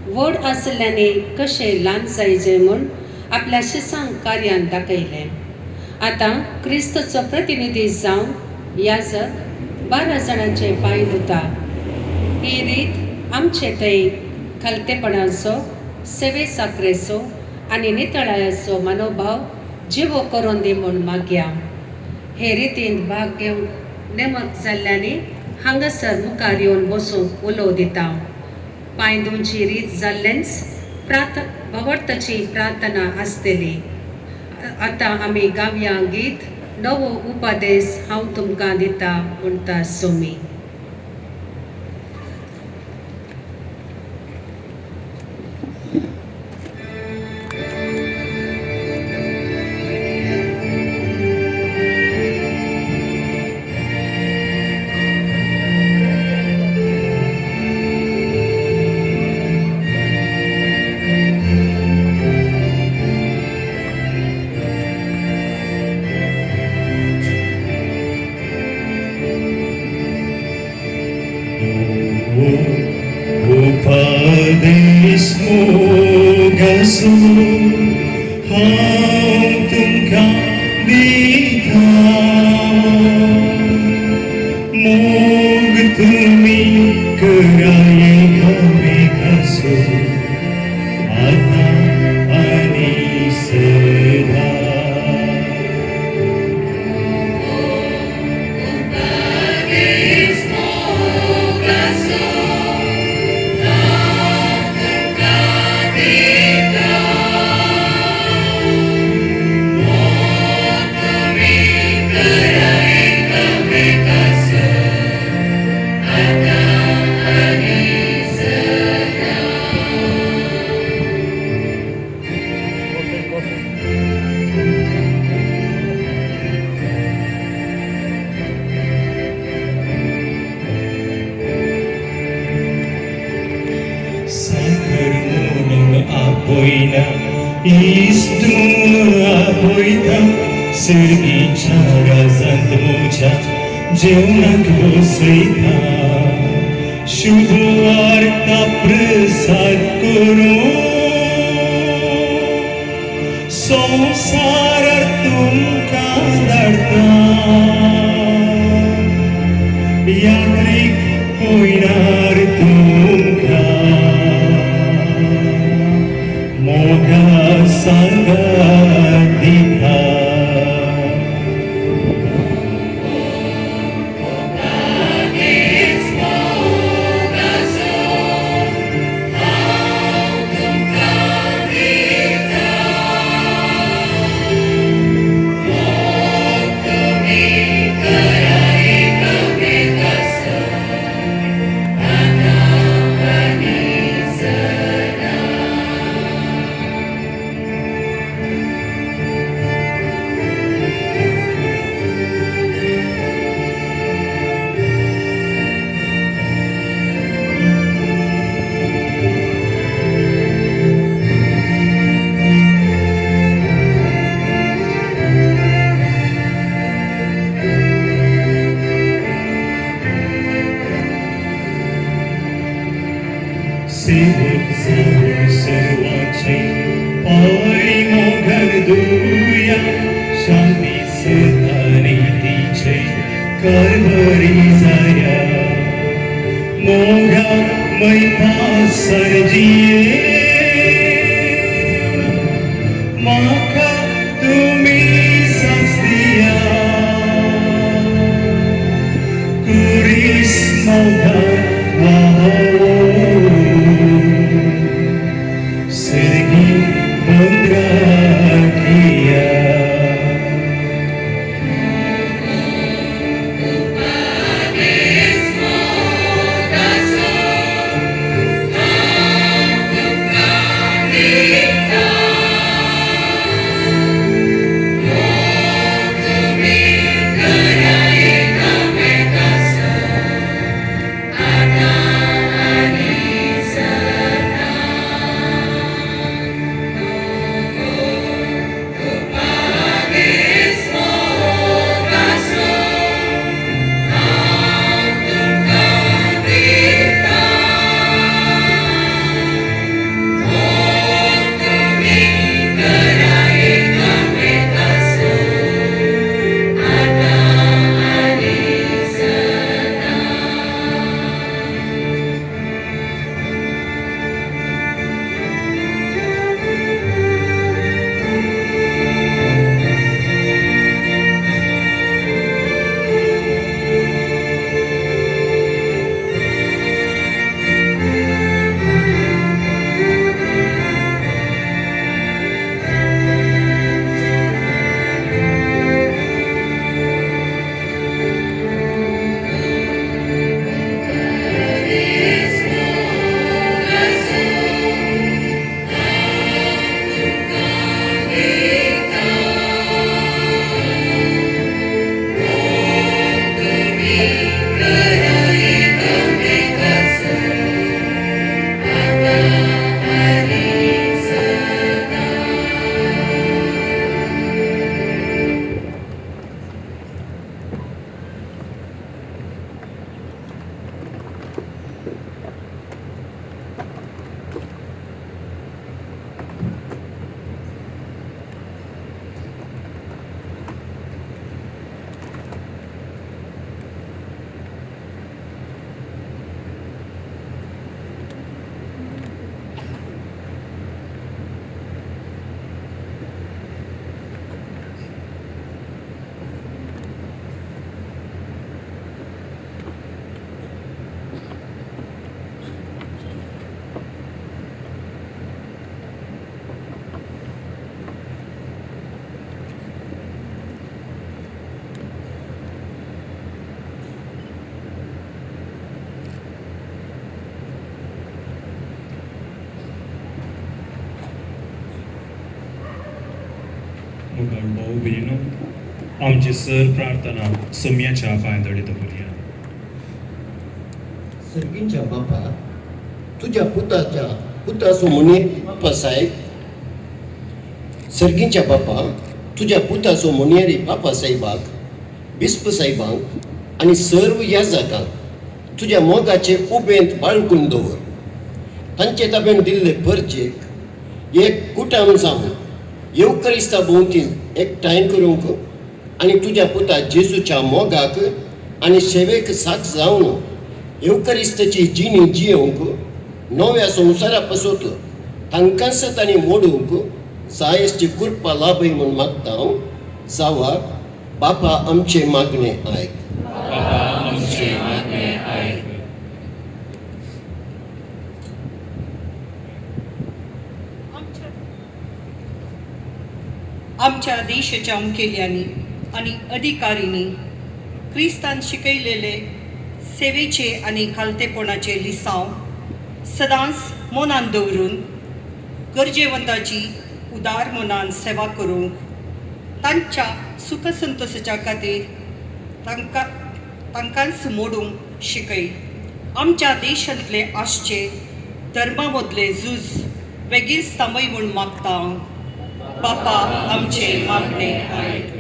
व्हड आसल्ल्यांनी कशें ल्हान जायजे म्हूण आपल्या शिसांक कार्यान दाखयलें. आतां क्रिस्तचो प्रतिनिधी जावन याजक 12 जाणांचे पांय धुता. ही रीत आमचे थंय खालतेपणाचो, सेवे साकरेचो आनी नितळायाचो मनोभाव जिवो करून दी म्हूण मागया. हे रितीन भाग घेवंक नेमक जाल्ल्यांनी हांगासर मुखार येवन बसूंक उलोव दिता. पांय धुवची रीत जाल्लेंच भवर्थाची प्रार्थना आसतली. आतां आमी गावया गीत नवो उपदेश हांव तुमकां दिता म्हणटा सोमी. उपदेश मोगाचो हांव तुमकां दिता, मोग तुमी करा एकामेकाचो आतां आनी सदां. Coffee, coffee. साखर म्हणून आपयना, इश्ट म्हणून आपयता, सर्गीच्या राजांत म्हज्या जेवणाक बसयता. शुभ वार्ता प्रसार करूं संवसारार तुमकां धाडटा, यात्रीक पयणार तुमकां मोगा सांगात दिता. सेवक जावन सर्वांचे पांय मोगान धुया, शांती सदा तिचे कारभारी जाया. मोगा मैपासन जिये म्हाका तुमी साथ दिया, कुरीस मोगा वाहोवन सर्गी बंदराक या. उपदेश मोगाचो हांव मोगाळ भाऊ भयणीनो, आमची सर प्रार्थना सोम्याच्या पांय दवरया. सर्गींच्या बापा, तुझ्या पुताच्या पुताचो मुनी बापा साहेब, सर्गींच्या बापा, तुझ्या पुताचो मुनियरी बापा साहेबाक, बिस्प साहेबांक आनी सर्व याजकांक तुज्या मोगाचे उबेंत बाळगून दवर. तांचे ताबेन दिल्ले परचेक एक कुटाम जावन येवकरिस्ता भोंवती एकठांय करूंक आनी तुज्या पुता जेजूच्या मोगाक आनी सेवेक साक्ष जावन येवकरिस्ताची जिणी जियोवंक नव्या संवसारा पासून तांकांच तांणी मोडूंक जायसची कृपा लाभय म्हूण मागता हांव. जावा बापा आमचे मागणे आयक. बापा आमचे मागणे आयक. आमच्या देशाच्या मुखेल्यांनी आनी अधिकारींनी क्रिस्तान शिकयलेले सेवेचे आनी खालतेपणाचे लिसांव सदांच मनान दवरून गरजेवंताची उदार मनान सेवा करूंक तांच्या सुखसंतोसाच्या खातीर तांकां तांकांच मोडूंक शिकय. आमच्या देशांतले आसचे धर्मा मदले झूज बेगीन थांबय म्हूण मागता. बापा आमचे मागणे आयक.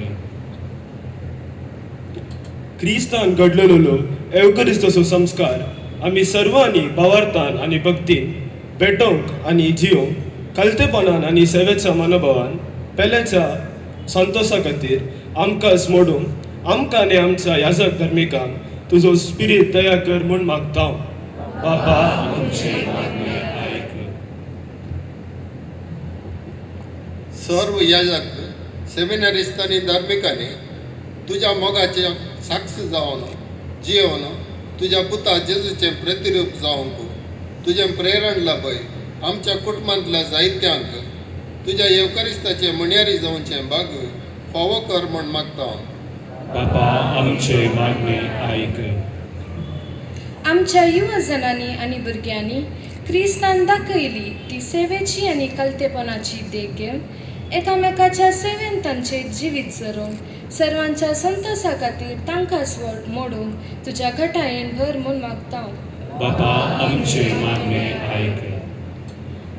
क्रिस्तान घडलेलो एवकरिस्ताचो संस्कार आमी सर्वांनी भावार्थान आनी भक्तीन भेटोवंक आनी जियोवंक कलतेपणान आनी सेवेच्या मनोभावान पेल्याच्या संतोशा खातीर आमकां मोडूंक आमकां आनी आमच्या याजक धर्मिकांक तुजो स्पिरीत दया कर म्हूण मागता. बाबा आमचे मागणे आयक. सर्व याजक सेमिनारिस्त आनी धार्मिकांनी तुज्या मोगाचे साक्ष जावन जियोवन तुज्या पुता जेजूचें प्रतिरूप जावंक तुजें प्रेरण लाभय. आमच्या कुटुंबांतल्या जायत्यांक तुज्या येवकरिस्ताचे म्हणयारी जावचें भाग फावो कर म्हूण मागता. बापा आमचे मागणे आयक. आमच्या युवजनांनी आनी भुरग्यांनी क्रिस्तान दाखयली ती सेवेची आनी कलतेपणाची देख घेवन एकामेकाच्या सेवेन तांचे जिवीत जरोवंक सर्वांच्या संतोसा खातीर तांकां मोडूंक तुज्या घटायेन भर म्हूण मागता. बापा आमचे मागणे आयक.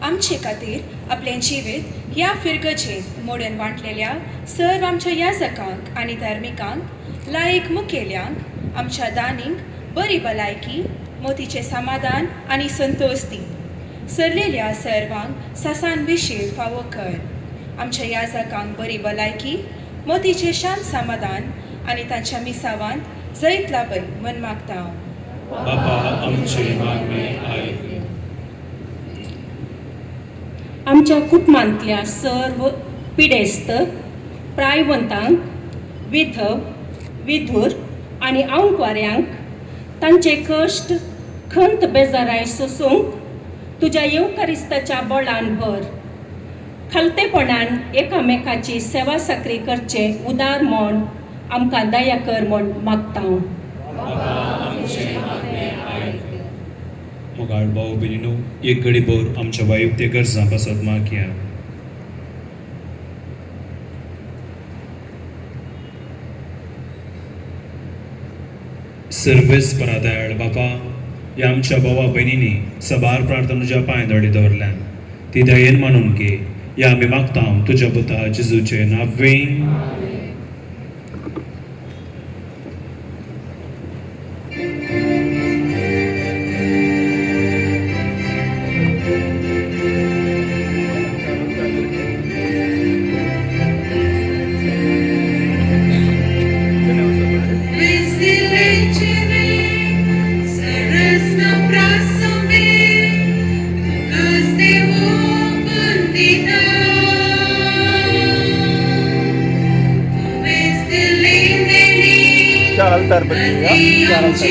आमचे खातीर आपलें जिवीत ह्या फिरगजेंत मोडून वांटलेल्या सर्व आमच्या याजकांक आनी धार्मिकांक, लायक मुखेल्यांक, आमच्या दानींक बरी भलायकी, मोतीचें समाधान आनी संतोश दी. सरलेल्या सर्वांक सासान विशीं फावो कर. आमच्या याजकांक बरी भलायकी, मोतीचें शांत समाधान आनी तांच्या मिसावांत जैत लाभय म्हूण मागता. बापा आमचे मागणे आयक. आमच्या कुटुंबांतल्या सर्व पिडेस्त प्रायवंतांक, विधव, विधूर आनी आवंकवाऱ्यांक तांचे कश्ट खंत बेजाराय सोसूंक तुज्या येवकरिस्ताच्या बळान भर. खालतेपणान एकामेकाची सेवा साकरी करचे उदार म्हूण आमकां दया कर म्हूण मागता. मोगाळ भाऊ भयणीनो, एक घडी भर आमच्या वायुक्ते गरजां पासत मागया. सर्वेस परादयाळ बापा, ह्या आमच्या भावा भयणींनी सबार प्रार्थना तुज्या पांय दडी दवरल्यान ती दयेन मानून घे. ह्या आमी मागता तुज्या पुता जेजूचे नांवें. चार altar बदलिएगा, चार altar.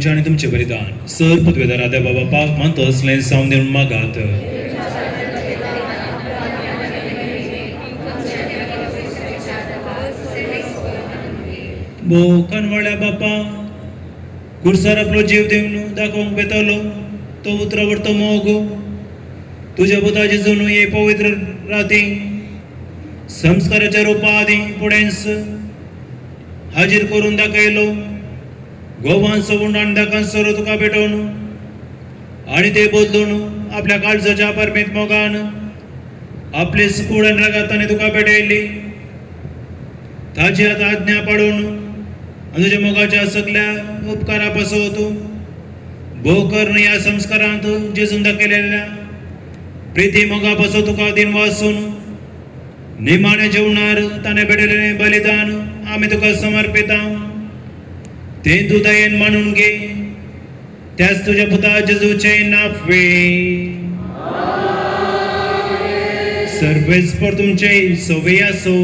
म्हजें आनी तुमचें बलिदान सर पदवेदार आद्या बाबा पाक मानतो असलें जावन दिवन मागात. भोव कनवळ्या बापा कुर्सार आपलो जीव दिवन दाखोवंक बेतालो तो उतरावर तो मोग तुज्या पुता जेजून हे पवित्र राती संस्काराच्या रुपा आदी फुडेंच हाजीर करून दाखयलो. गोवांचो उंड आनी तुका भेटोवन आनी ते बदलून आपल्या काळजाच्या परमेत मोगान आपले कूड आनी रगात ताणें तुका भेटयली. ताची आतां आज्ञा पाडून आनी तुज्या मोगाच्या सगल्या उपकारा पासत भोव कर्ण ह्या संस्कारांत जेजून दाखयलेल्या प्रिती मोगा पासत तुका दिन वासून निमाण्या जेवणार ताणें भेटयलेलें बलिदान आमी तुका समर्पिता. तें तूं दयेन मानून घे त्याच तुज्या पुता जेजूचें नाफवे. सर्वेस्पर तुमचे सवे आसो.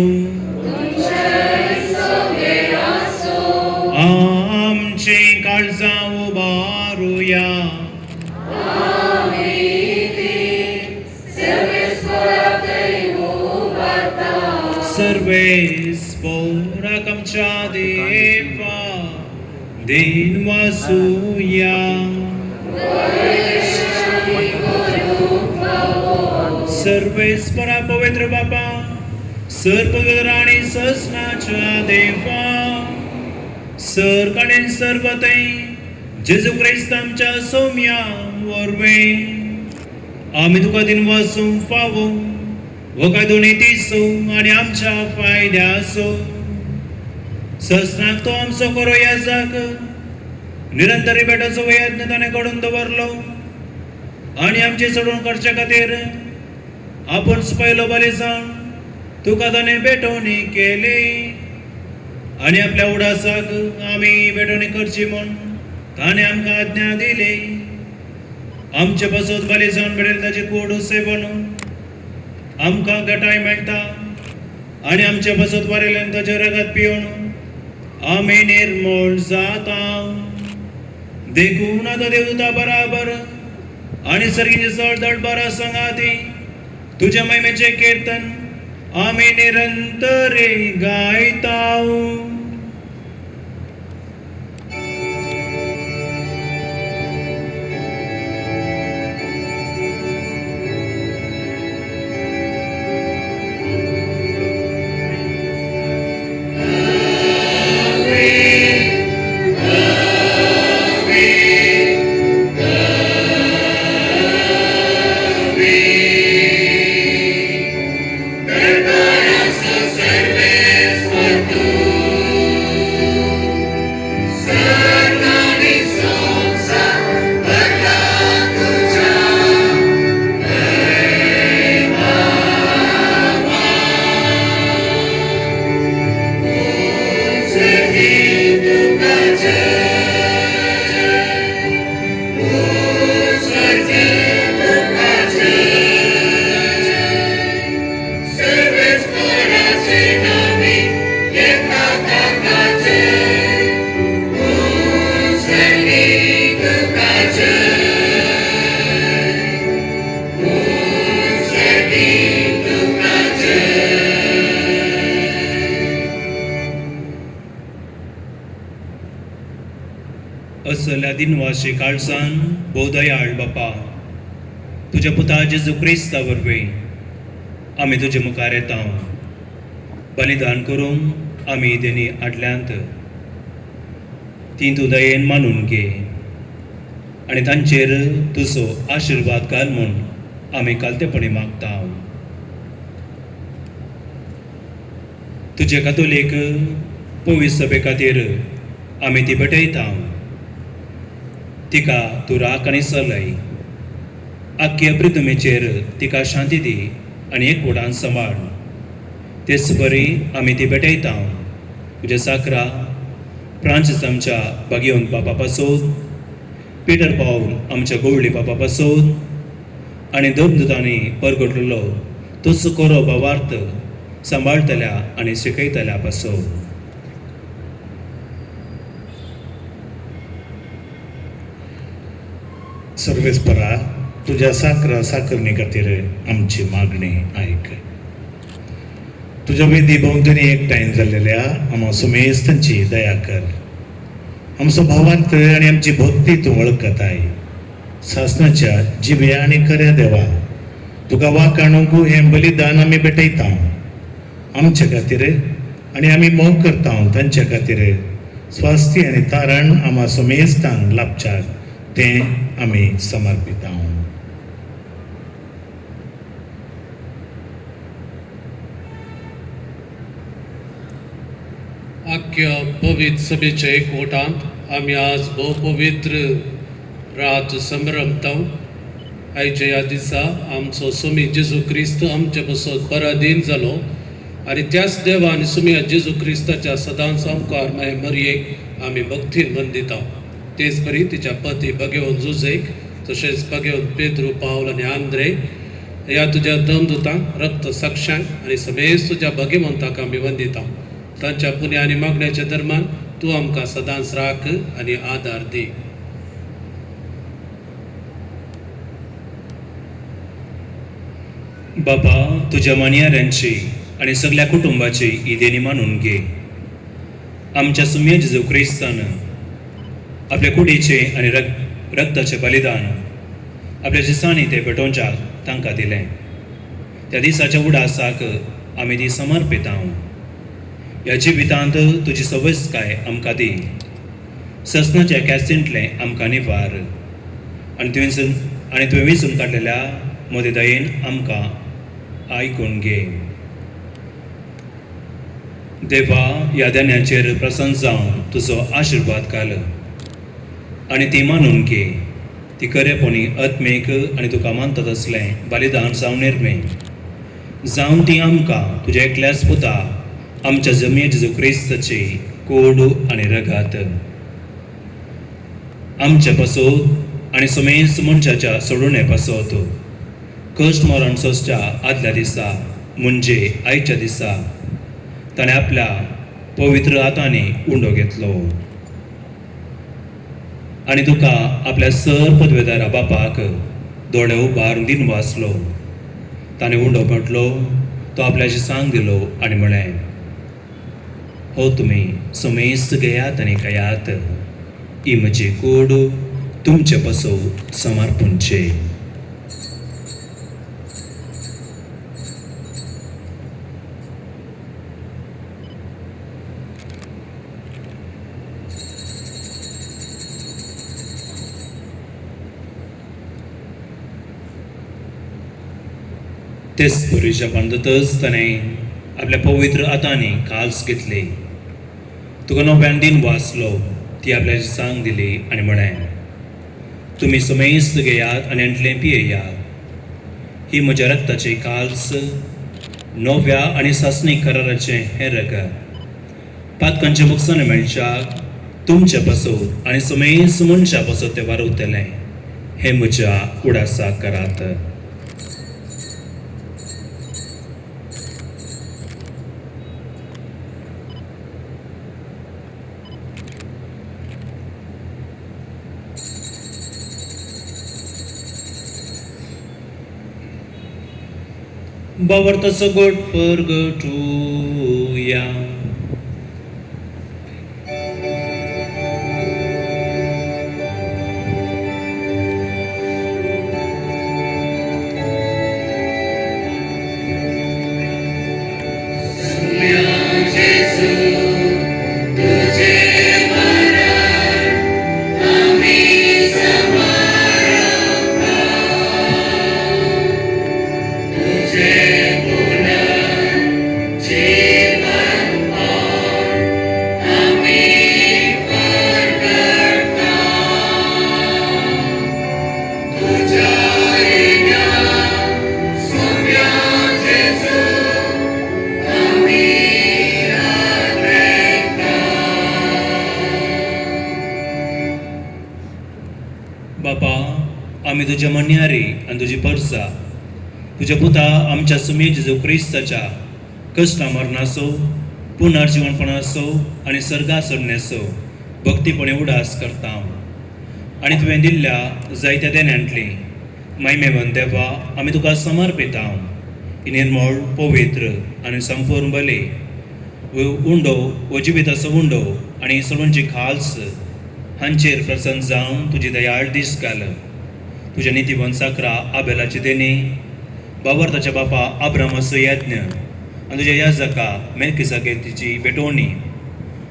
आमचे काळजां उबारुया. सर्वेस्पराक आमच्या देवा दिन वासूया. सर्वेस्परा पवित्र बापा सर पवित्र आनी ससनाच्या देवा सर कडेन सर्वतय जेजू क्रिस्त आमच्या सोम्या वरवीं आमी तुका दिन वासूंक फावो हो कायदो नितीचो आनी आमच्या फायद्याचो. ससनाक तो आमचो करो याजाक निरंतर बेटाचो यत्न ताणें घडोवन दवरलो आनी आमचे सोडून करचे खातीर आपूण पयलो बरे जावन तुका ताणें भेटवणी केली आनी आपल्या उडासाक आमी भेटवणी करची म्हूण ताणें आमकां आज्ञा दिली. आमचे पासत बरे जावन भेटयले ताची कूड सेवन आमकां गटाय मेळटा आनी आमचे पासत वारयल्यान ताचें रगत पिवन आमी निर्मूळ जाता. देखून आतां देवता बराबर आनी सर्गीचे चड धड बरा सांगाती तुज्या महिमेचें कीर्तन आमी निरंतर गायता. असल्या दिनवाशी काळजान भोव दयाळ बापा तुज्या पुता जेजू क्रिस्ता वरवीं आमी तुजे मुखार येता. बलिदान करूंक आमी तेणी आडल्यांत ती तूं दयेन मानून घे आनी तांचेर तुजो आशिर्वाद घाल म्हूण आमी कालतेपणी मागता. तुजे कातोलीक पवित्र सभे खातीर आमी ती भेटयता. तिका तूं राख आनी चलय. आख्या प्रितमेचेर तिका शांती दी आनी एकवटान सांबाळ. तेच बरी आमी ती भेटयता तुज्या साकरा फ्रांसीस आमच्या भागेवन बापा पासून पिटर पावल आमच्या गोवळी बापा पासून आनी धर्मदुतांनी परगटलेलो तोच कोरो भावार्थ सांबाळटल्या आनी शिकयतल्या पासून. सर्वेस्परा, तुज्या साकरा साकरणी खातीर आमची मागणी आयक. तुज्या वेदी भोंवतणी एकठांय जाल्लेल्या आमकां सुमेस्तांची दया कर. आमचो भावार्थ आनी आमची भक्ती तूं वळखताय. सासणाच्या जिव्या आनी खऱ्या देवा, तुका वाखाणूंक हें बलिदान आमी भेटयता. आमच्या खातीर आनी आमी मोग करता तांच्या खातीर स्वास्थ्य आनी तारण आमा सुमेस्तांक लाभच्याक तें आमी समर्पिता. आख्या पवित्र सभेच्या एकवटांत आमी आज भोव पवित्र रात संभ्रमता. आयच्या ह्या दिसा आमचो स्वामी जेजू क्रिस्त आमचे पासत पराधीन जालो आनी त्याच देवा आनी सुमया जेजू क्रिस्ताच्या सदांच सामकार माय मरयेक आमी भक्तीन वंदिता. तेच परी तिच्या पती भगेवन जुजेक तशेंच भगेवन पेद्रू, पावल आनी आंद्रे ह्या तुज्या दमदुतांक, रक्त साक्षांक आनी समेज तुज्या भगेवंताक आमी वंदिता. तांच्या पुण्य आनी मागण्याच्या दरम्यान तूं आमकां सदांच राख आनी आदार दी. बाबा, तुज्या मानयाऱ्यांची आनी सगल्या कुटुंबाची ही देणी मानून घे. आमच्या सुम्या जेजू क्रिस्तान आपल्या कुडीचे आनी रक्ताचें बलिदान आपल्या दिसांनी ते पेटोवच्याक तांकां दिलें. त्या दिसाच्या उडासाक आमी ती समर्पिता. ह्या जिवितांत तुजी सवस्काय आमकां दी. ससनाच्या कॅसिंतलें आमकां निवार आनी तुवें विंचून काडलेल्या मदे दयेन आमकां आयकून घे. देवा, ह्या धान्याचेर प्रसन्न जावन तुजो आशिर्वाद घाल आनी ती मानून घे. ती खरेपणी आत्मीक आनी तुका मानतात असलें बलिदान जावन निर्मे जावन ती आमकां तुज्या एकल्याच पुता आमच्या जमये जेजू क्रिस्ताची कोड आनी रगात आमचे पासत आनी समेस्त मनशाच्या सोडूणे पासत कश्ट मरण सोंसच्या आदल्या दिसा म्हणजे आयच्या दिसा ताणें आपल्या पवित्र हातांनी उंडो घेतलो आनी तुका आपल्या सर पदवेदारा बापाक दोळे उबारून दिन वाचलो. ताणें उंडो म्हटलो, तो आपल्याची सांग दिलो आनी म्हळें, हो तुमी समेस्त घेयात आनी खायात, ही म्हजी कूड तुमचे पासत समर्पणचे. तेच पुरीच्या बांदतच ताणें आपल्या पवित्र हातांनी काल्स घेतली, तुका नव्यान दिन वाचलो, ती आपल्याची सांग दिली आनी म्हळें, तुमी समेस्त घेयात आनी हांतलें पियेयात. ही म्हज्या रक्ताची काल्स, नव्या आनी सासणी कराराचें हें रगत पातकांचें मुकसान मेळच्याक तुमचे पासत आनी समेस्त मनशा पासत तें वारवतलें. हें म्हज्या उडासाक करात. बावर्ताचो गोड परगटुया. बापा, आमी तुज्या म्हणयारी आनी तुजी परसा तुज्या पुता आमच्या सुमी जेजू क्रिस्ताच्या कश्टा मरणाचो, पुनर्जिवनपणाचो आनी सर्गा सोडण्याचो भक्तीपणे उडास करता. आनी तुवें दिल्ल्या जायत्या देण्यांतली महिमेवन देवा आमी तुका समर्पिता. ही निर्मळ पवित्र आनी संपूर्ण बली उंडो वो जिविताचो उंडो आनी सगळ्यांची खाल्स हांचेर प्रसन्न जावन तुजी दयाळ दीस घाल. तुज्या नितीवन साकरा आबेलाची देणी, बाबरताच्या बापा आब्रामाचो यज्ञ आनी तुज्या याजका मेलकिसाकेची भेटवणी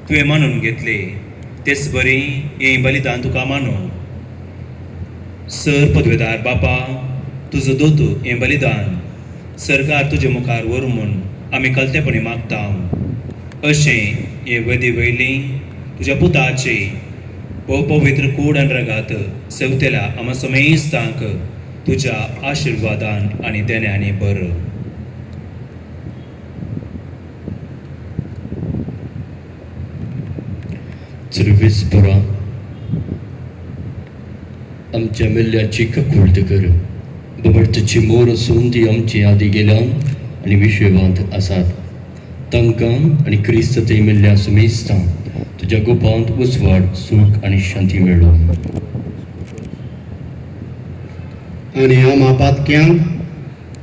तुवें मानून घेतली. तेच बरी हें बलिदान तुका मानू. सर पदवेदार बापा, तुजो दोतू हें बलिदान सरकार तुजे मुखार व्हरूं म्हूण आमी कलतेपणी मागता. अशें हे वेदी वयली तुज्या पुताची भोव पवित्र कूड आनी रगात सेवतेल्या आमा समेस्तांक तुज्या आशिर्वादान आनी देण्यांनी बर. सर्वेस्परा, आमच्या मेल्ल्याची ककुल्त कर. बबर्तची मोर आसून ती आमची आदी गेल्यान आनी विश्ववांत आसात तांकां आनी क्रिस्त थंय मेल्ल्या सुमेस्तां तुज्या गोपांत उजवाड, सूख आनी शांती मेळो. आनी आमा पातक्यांक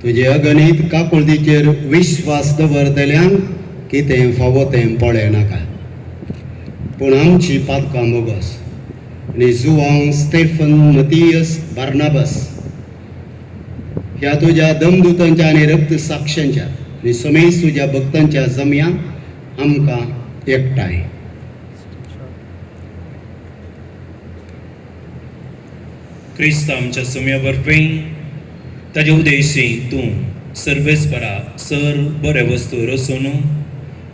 तुजे अगणीत काकुळतीचेर विश्वास दवरतल्यांक कितें फावो तें पळयनाका, पूण आमची पातकां बोगस आनी जुवांव स्टेफन, मतियस, बार्नाबस ह्या तुज्या दमदुतांच्या आनी रक्त साक्षांच्या आनी समेज तुज्या भक्तांच्या जमया आमकां एकठांय. क्रिस्त आमच्या सुम्या वरवीं ताजे उदेशी तूं सर्वेस्परा सर बरे वस्तू रसून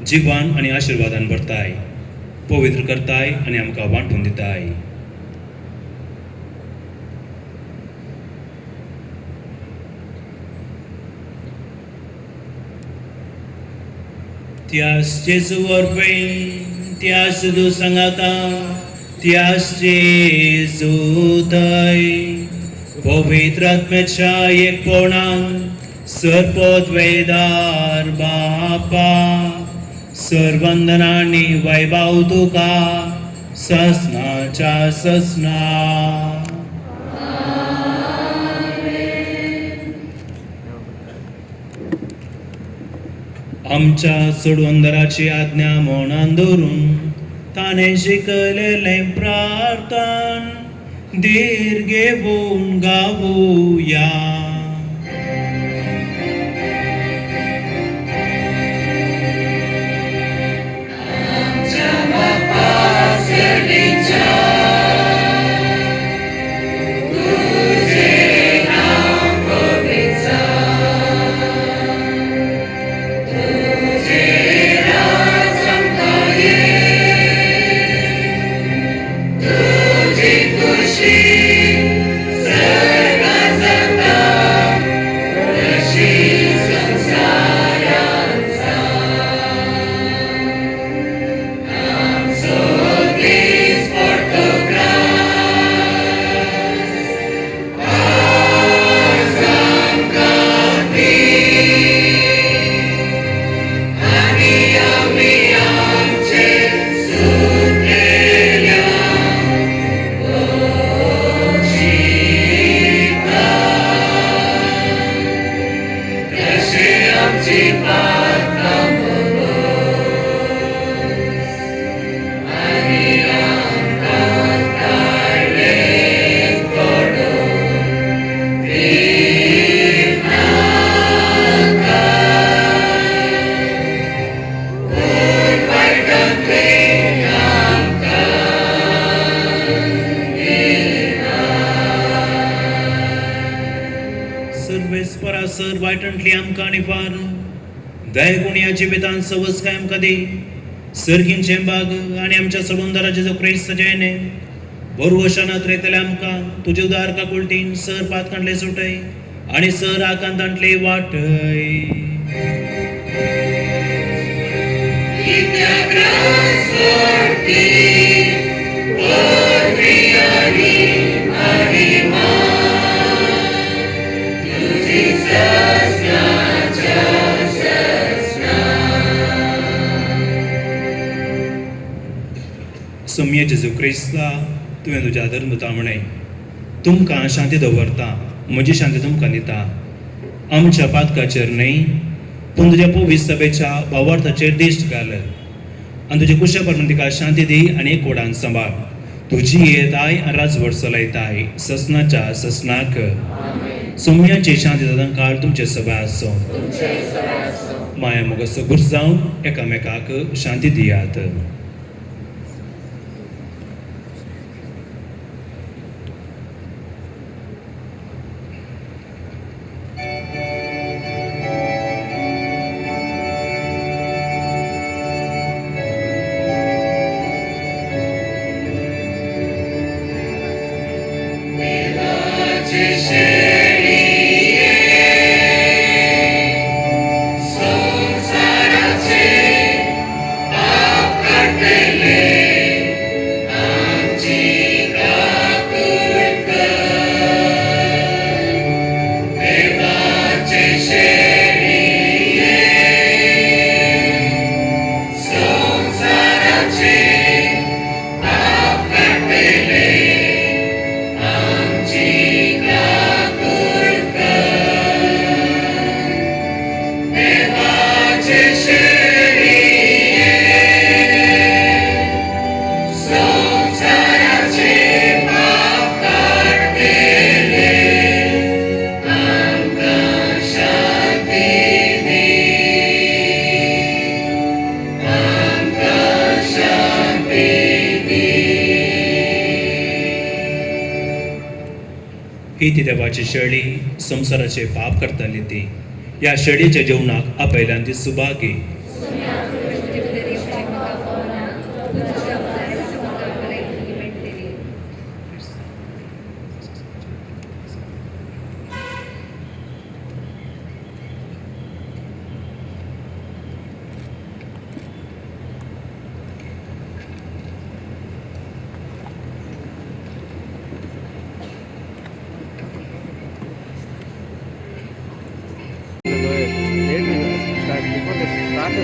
जिवान आनी आशिर्वादान भरताय, पवित्र करताय आनी आमकां वांटून दिताय. त्यास जेजू वरवीं, त्यास जेजू सांगाता, त्यास जेजू थंय पवित्र आत्म्याच्या एकपणान सर्पोद्वेदार बापा, सर्वंदनांनी वैभव तुका ससनाच्या ससना. आमच्या चडवंदराची आज्ञा मौनान दवरून ताणें शिकयलेलें प्रार्थन धीर घेवन गावया. सर वायटंतली आमकां आनी फार दयगुणया जिवितान सवस काय आमकां दी. सर्गींचें बाग आनी आमच्या सोडूनदाराचे जो क्रिस्त जयने बरवशान अत्रेतले आमकां तुजे उदार काकुळटीन सर पातकांतले सुटय आनी सर आकांतांतले वाटय. सोम्या जेजू क्रिस्ता तुवें तुज्या धर्मता म्हणें, तुमकां शांती दवरता, म्हजी शांती तुमकां दिता. आमच्या पातकाचेर न्हय पूण तुज्या पवित्र सभेच्या भावार्थाचेर दिश्ट घाल आनी तुजे कुशे प्रमाण तिका शांती दी आनी एकवटान सांबाळ. तुजी येताय आनी राजवट चलयताय ससनाच्या ससनाक. सोम्याची शांती सदांकाळ तुमचे सभा आसूं. माया मोगाचो गुर्ज जावन एकामेकाक शांती दियात. ही ती देवाची शेळी संवसाराचे पाप करताली ती. ह्या शेळीच्या जेवणाक आपयल्यान ती सुभागी. Before they start.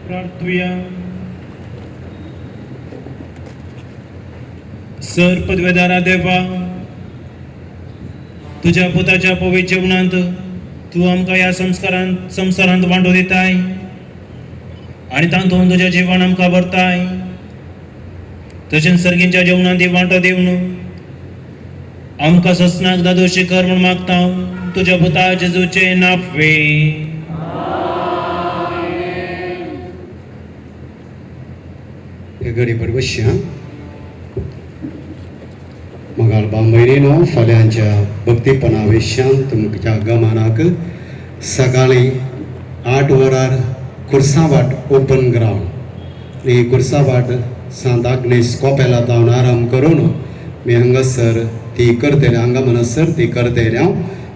प्रार्थुया. सर पदवेदारा देवा, तुज्या पुताच्या पवित्र जेवणांत तूं आमकां ह्या संस्कारांत संवसारांत वांटो दिताय आनी तातूंत तुजें जिवन आमकां भरताय. तशेंच सर्गींच्या जेवणांत ती वांटो दिवन आमकां ससनाक दादोशी कर म्हूण मागता तुज्या पुता जेजूचें नाफवे. घडी बसया. मगाल बांबयणीनो, फाल्यांच्या भक्तीपणा विशयान तुमच्या गमनाक सकाळी 8 वरार कुर्सावाट ओपन ग्रावंड आनी कुर्सावाट सांत आग्नेस कोपेला जावन आराम करून मी हांगासर ती करतले, हांगा म्हणसर ती करतले हांव.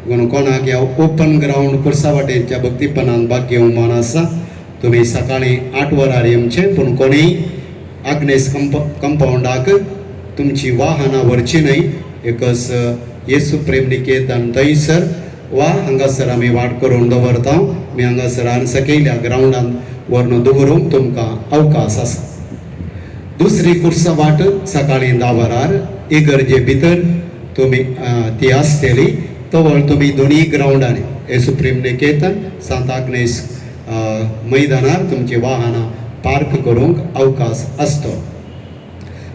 म्हणून कोणाक ह्या ओपन ग्रावंड कुर्सावाटेच्या भक्तीपणान भाग घेवंक मन आसा तुमी सकाळी 8 वरार येवचें, पूण कोणीय आग्नेस कंपावंडाक तुमची वाहनां व्हरची न्हय. एकच येसू प्रेम निकेतन थंयसर वा हांगासर आमी वाट करून दवरता. आमी हांगासर आनी सकयल्या ग्रावंडान व्हरून दवरूंक तुमकां अवकाश आसा. दुसरी कुर्सा वाट सकाळी 10 वरार इगर्जे भितर तुमी ती आसतली. तवळ तुमी दोनूय ग्रावंडांनी येसू प्रेम निकेतन सांत आग्नेस मैदानार तुमची वाहनां पार्क करूंक अवकाश आसतो.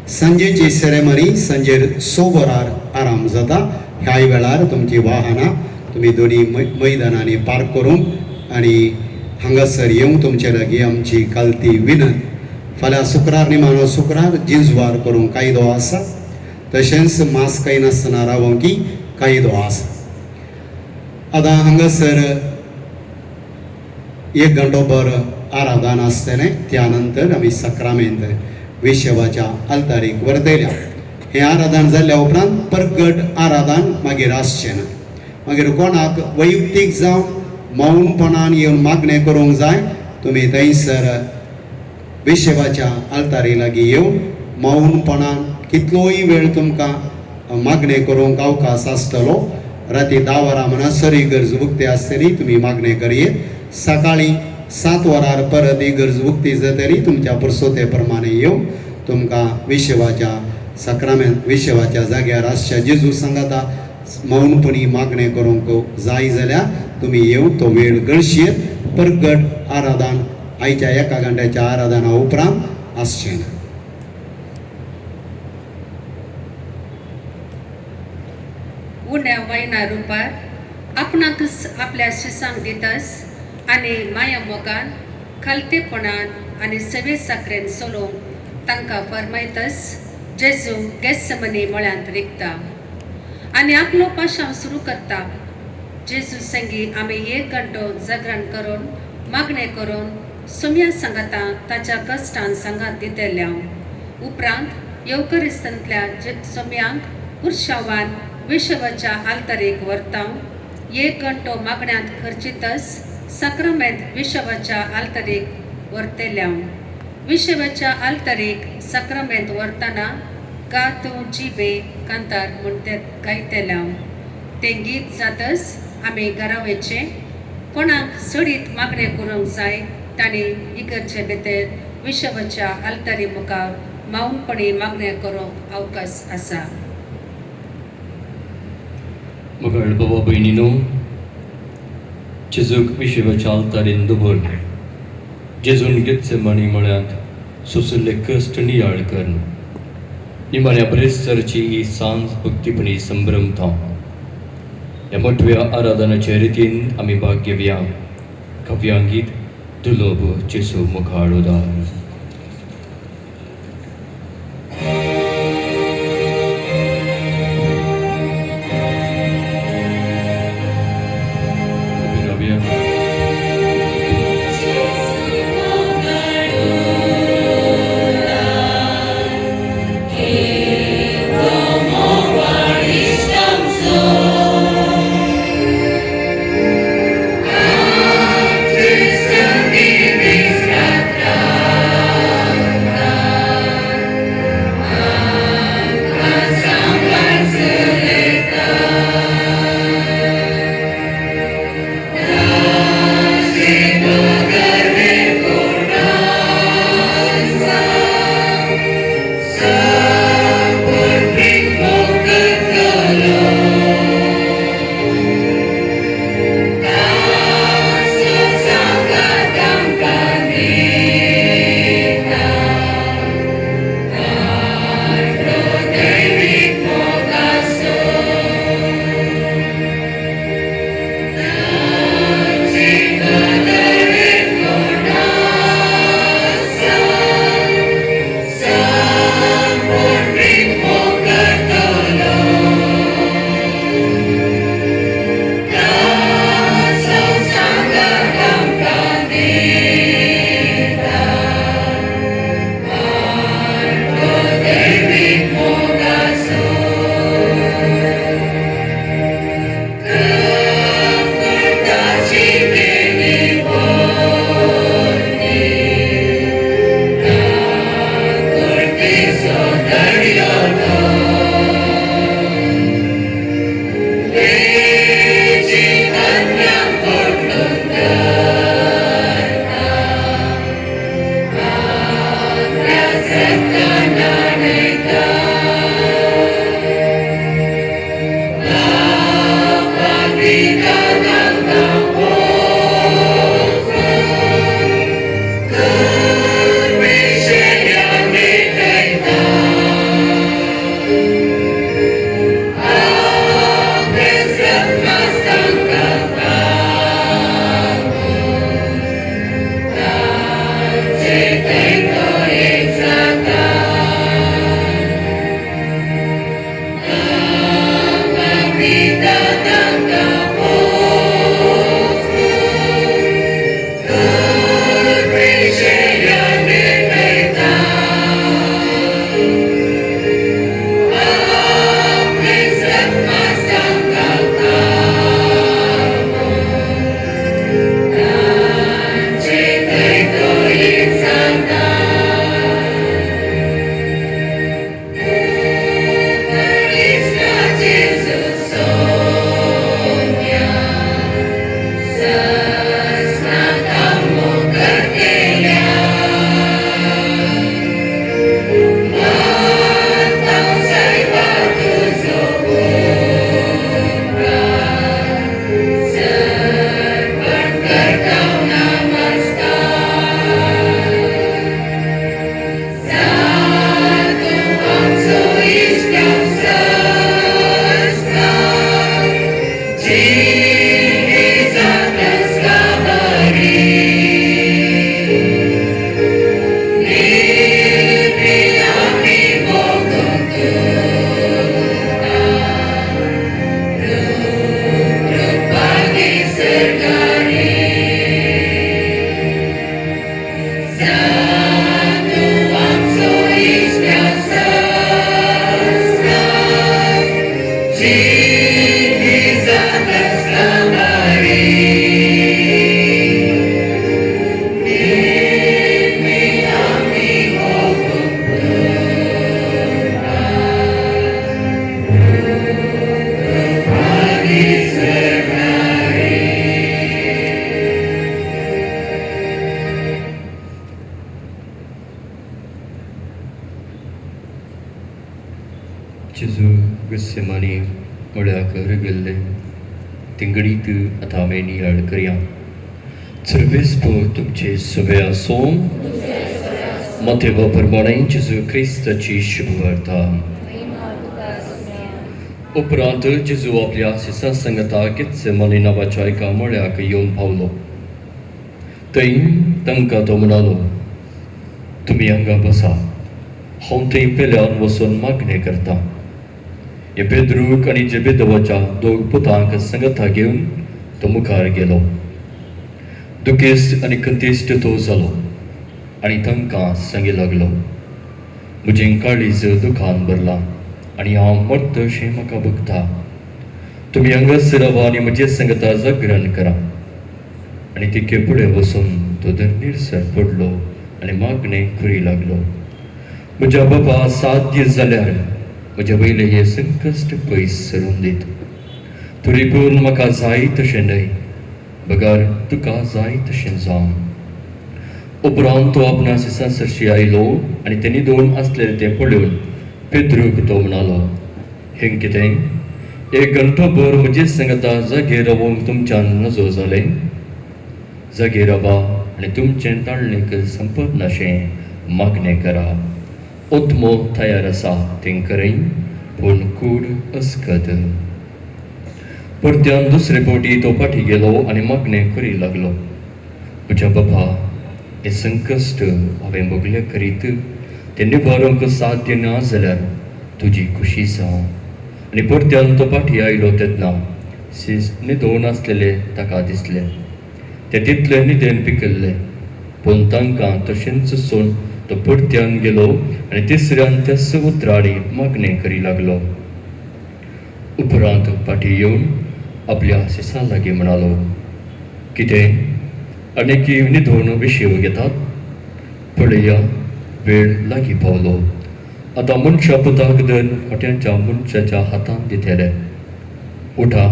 सांजेची सेरेमनी सांजेर 6 वरार आराम जाता. ह्याय वेळार तुमची वाहनां तुमी दोनी मैदानांनी पार्क करूंक आनी हांगासर येवंक तुमचे लागीं आमची कालती विनंती. फाल्यां शुक्रार निमाणो शुक्रार जिंजवार करूंक कायदो आसा, तशेंच मास्क नासतना रावंक कायदो आसा. आतां हांगासर 1 घंटोभर आराधन आसतलें, त्या नंतर आमी साक्रामेंत विशवाच्या आल्तारीक व्हरतल्या. हें आराधन जाल्ल्या उपरांत परगट आराधन मागीर आसचें ना. मागीर कोणाक वैयक्तीक जावं मौनपणान येवन मागणें करूंक जाय तुमी थंयसर विशवाच्या आल्तारी लागीं येवन मौनपणान कितलोय वेळ तुमकां मागणें करूंक अवकाश आसतलो. राती 10 वरां म्हणसर इगर्ज उक्ती आसतली, तुमी मागणें करयेत. सकाळीं 7 वरार परत इगर्ज उक्ती जातली, तुमच्या पुरसोते प्रमाणे येवन तुमकां विशवाच्या साक्रामेंत विशवाच्या जाग्यार आसच्या जेजू सांगाता मौनपणी मागणें करूंक जाय जाल्यार तुमी येवन तो वेळ गळशेत. परगट आराधन आयच्या 1 घंट्याच्या आराधना उपरांत आसचें ना. उण्या वायना रुपार आपणाकच आपल्या शिसांक दितस आनी माया मोगान खालतेपणान आनी सवे साकरेन चलोवंक तांकां फरमायतस जेजू गेस्समनी मळ्यांत रिगता आनी आपलो पाशांव सुरू करता. जेजू संगी आमी 1 घंटो जागरण करून मागणें करून सोम्या सांगाता ताच्या कश्टान सांगात दितल्या. उपरांत येवकरिस्तांतल्या सोम्यांक पुरशावान विशवाच्या आल्तारीक व्हरता. 1 घंटो मागण्यांत खर्चितस साक्रामेंत विशवाच्या आल्तारीक व्हरतल्या. विशवाच्या आल्तारीक साक्रामेंत व्हरतना गा तूं जिबे कांतार म्हूण ते गायतल्या. तें गीत जातच आमी घरा वयचें. कोणाक चडीत मागणें करूंक जाय तांणी इगर्जे भितर विशवाच्या आल्तारी मुखार मौनपणी मागणें करूंक अवकाश आसा. मगळ बाबा भयणीनो, जेजूक विशवाच्या आल्तारीन दवर जेजून गेत्सेमानी मळ्यांत सोंशिल्ले कश्ट नियाळ करून निमाण्या बरेस्तरची ही सांज भक्तीपणी संभ्रमता. ह्या मोटव्या आराधनाचे रितीन आमी भाग घेवया. कव्यांगीत दुलोब जेजू मुखार उदार. This गस्यमानी म्हळ्याक रगल्ले तिंगडीत आतां आमी नियाळ करया. सर्वेस्प तुमचे सगळे आसूं. मातेवा प्रमाणे जेजू क्रिस्ताची शुभवार्ता. उपरांत जेजू आपल्या शिसां संगता गेत्सेमानी नांवाच्या एका मळ्याक येवन पावलो. थंय तांकां तो म्हणालो, तुमी हांगा बसा, हांव थंय पेल्यान वचून मागणें करतां. हे पेद्रूक आनी जेबेदवाच्या दोग पुतांक संगता घेवन तो मुखार गेलो. दुखेस्त आनी खंतेस्त तो जालो आनी तांकां सांगी लागलो, म्हजें काळीज दुखान भरलां आनी हांव मरत अशें म्हाका भोगता. तुमी हांगासर रावा आनी म्हजे संगता जागरण करा. आनी तिके फुडें वचून तो धरणीर सर पडलो आनी मागणें करी लागलो, म्हज्या बाबा साध्य जाल्यार म्हज्या वयलें हें संकश्ट पयस सरून दीत, तरी पूण म्हाका जाय तशें न्हय, बगर तुका जाय तशें जावं. उपरांत तो आपणा सिसां सरशी आयलो आनी तेणी दोन आसलेले तें पळोवन पेद्रूक तो म्हणालो, हें कितें, एक घंटो भर म्हजे संगता जागे रावंक तुमच्यान नजो जालें? जागे रावा आनी तुमचें ताळणेक संपत नाशें मागणें करा. ओत्मो तयार आसा तें खरें, पूण कूड अस्कत. परत्यान दुसरे फावटी तो फाटी गेलो आनी मागणें करी लागलो, म्हज्या बाबा, हें संकश्ट हांवें भोगलें करीत तें निवारूंक साध्य ना जाल्यार तुजी खुशी जावं. आनी परत्यान तो फाटी आयलो तेन्ना शीस न्हिदोवन आसलेले ताका दिसलें. ते तितले न्हिदेन पिकल्ले, पूण तांकां तशेंच सोडून तो परत्यान गेलो आनी तिसऱ्यान त्याच उतरांनी मागणें करी लागलो. उपरांत फाटी येवन आपल्या शिसां लागीं म्हणालो, कितें आनीक न्हिदोवन विशेव घेतात? पळया, वेळ लागीं पावलो. आतां मनशा पुताक धरून खोट्यांच्या मनशाच्या हातांत दितले. उठा,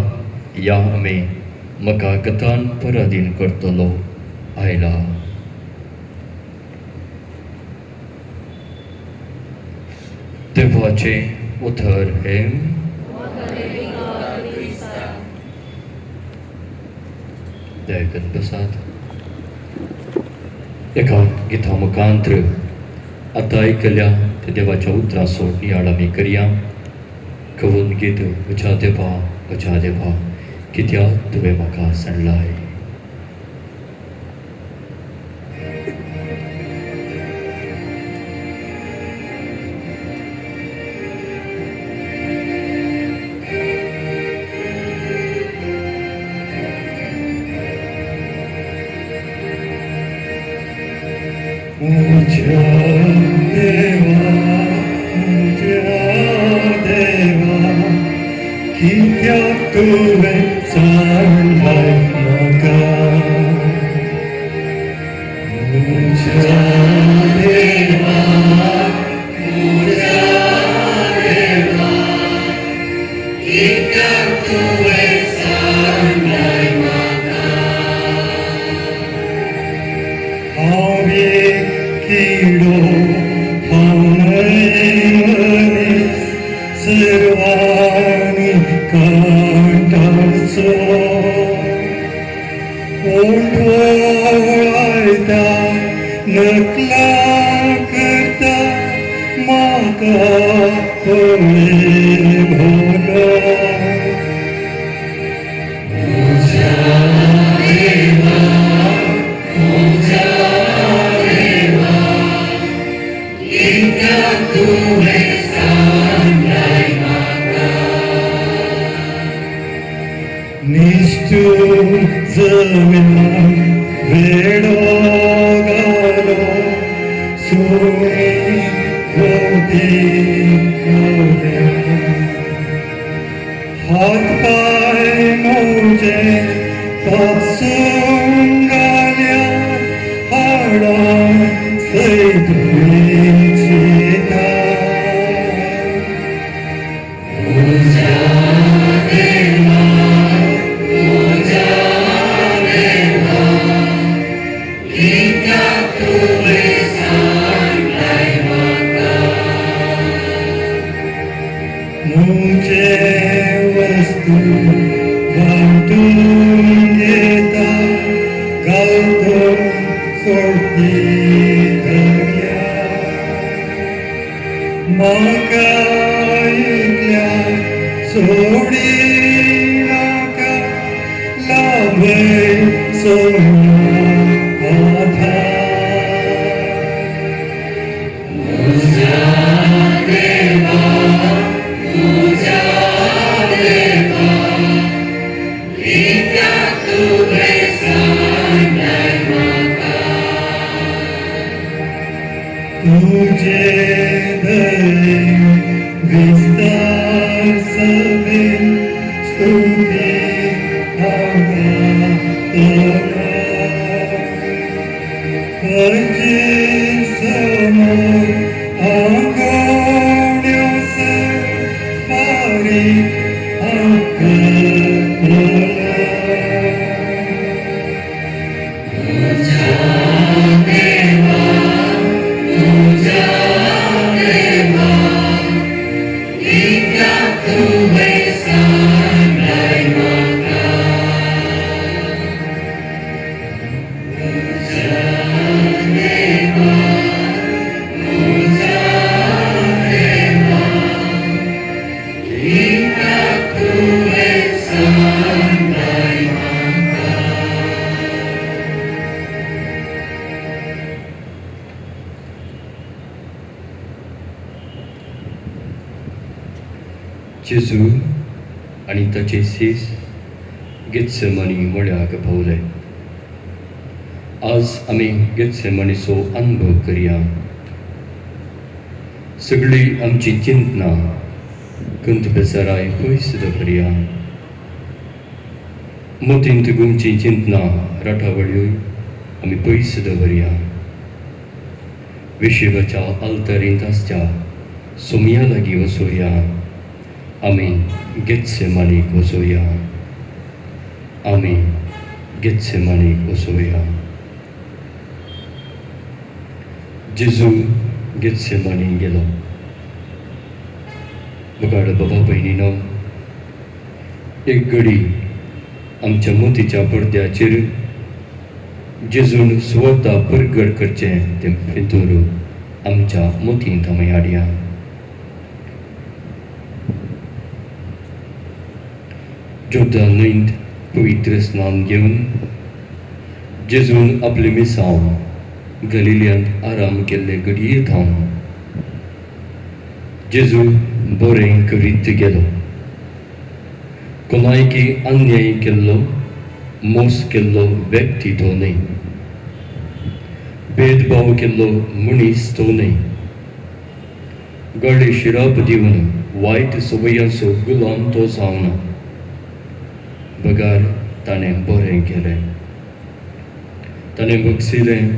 या आमी, म्हाका गतान पराधीन करतलो आयला. देवाचें उतर हें. दयाकन बसात. एका गिता मुखांत्र आतां आयकल्या त्या देवाच्या उतरां सोड नियाळ आमी करया. कवन गीत, म्हज्या देवा, म्हज्या देवा, कित्याक तुवें म्हाका सांडलाय? म्हज्या देवा, म्हज्या देवा, कित्याक तुवें सांडलाय म्हाका? म्हज्या देवा, म्हज्या देवा, कित्याक तुवें सांडलाय म्हाका? हांव एक किडो, हांव न्हय मनीस, सर्वांनी कंटाळचो. ओंठ वळायता, नकला करता, म्हाका पळय भोलो. म्हज्या देवा, म्हज्या देवा, कित्याक तुवें सांडलाय म्हाका? निश्ठूर जम्यान वेडो घालो, सुणी भोंवती गावल्या. हात पांय म्हजे कापसून घाल्या, हाडां सयत विचिता. म्हज्या देवा, म्हज्या देवा, कित्याक तुवें सांडलाय म्हाका? म्हजे सोडती दर्या म्हाका एकल्याक सोडी नाका लाभय सोम्या आधार. म्हज्या देवा म्हज्या देवा कित्याक तुवें सांडलाय म्हाका. तुझे दयेन विस्तार सभेन स्तुती हांव गातलों. ताचे समोर आंगोवण्यो फारीक हांव करतलों. म्हज्या देवा म्हज्या देवा कित्याक तुवें सांडलाय म्हाका. म्हज्या देवा म्हज्या देवा कित्याक तुवें सांडलाय म्हाका. जेजू आनी ताचे शीस गेत्सेमनी मळ्याक पावले. आज आमी गेत्सेमनीचो अनुभव करया. सगळी आमची चिंतना खंत बेजाराय पयस दवरया. मतींत गुमची चिंतना राटावळ्योय आमी पयस दवरया. विशिवाच्या आल्तारींत आसच्या सोमया लागीं वचोया. आमी गेत्सेमानीक वचोया. आमी गेत्सेमानीक वचोया. जेजू गेत्सेमानी गेलो. मुखार बाबा भयणीनो, एक घडी आमच्या मोतीच्या पडद्याचेर जेजून स्वता परगट करचें तें फितूर आमच्या मोतींत आमी हाडया. जोर्दान न्हंयत पवित्र स्नान घेवन जेजून आपलें मिसांव गलिलियांत आराम केल्ले घडये थावन जेजू बरें करीत गेलो. कोणायकी अन्याय केल्लो मोस केल्लो व्यक्ती तो न्हय, भेदभाव केल्लो मनीस तो न्हय. गळे शिराप दिवन वायट संवयांचो गुलाम तो जावना, बगार ताणें बरें केलें. ताणें बक्षिलें,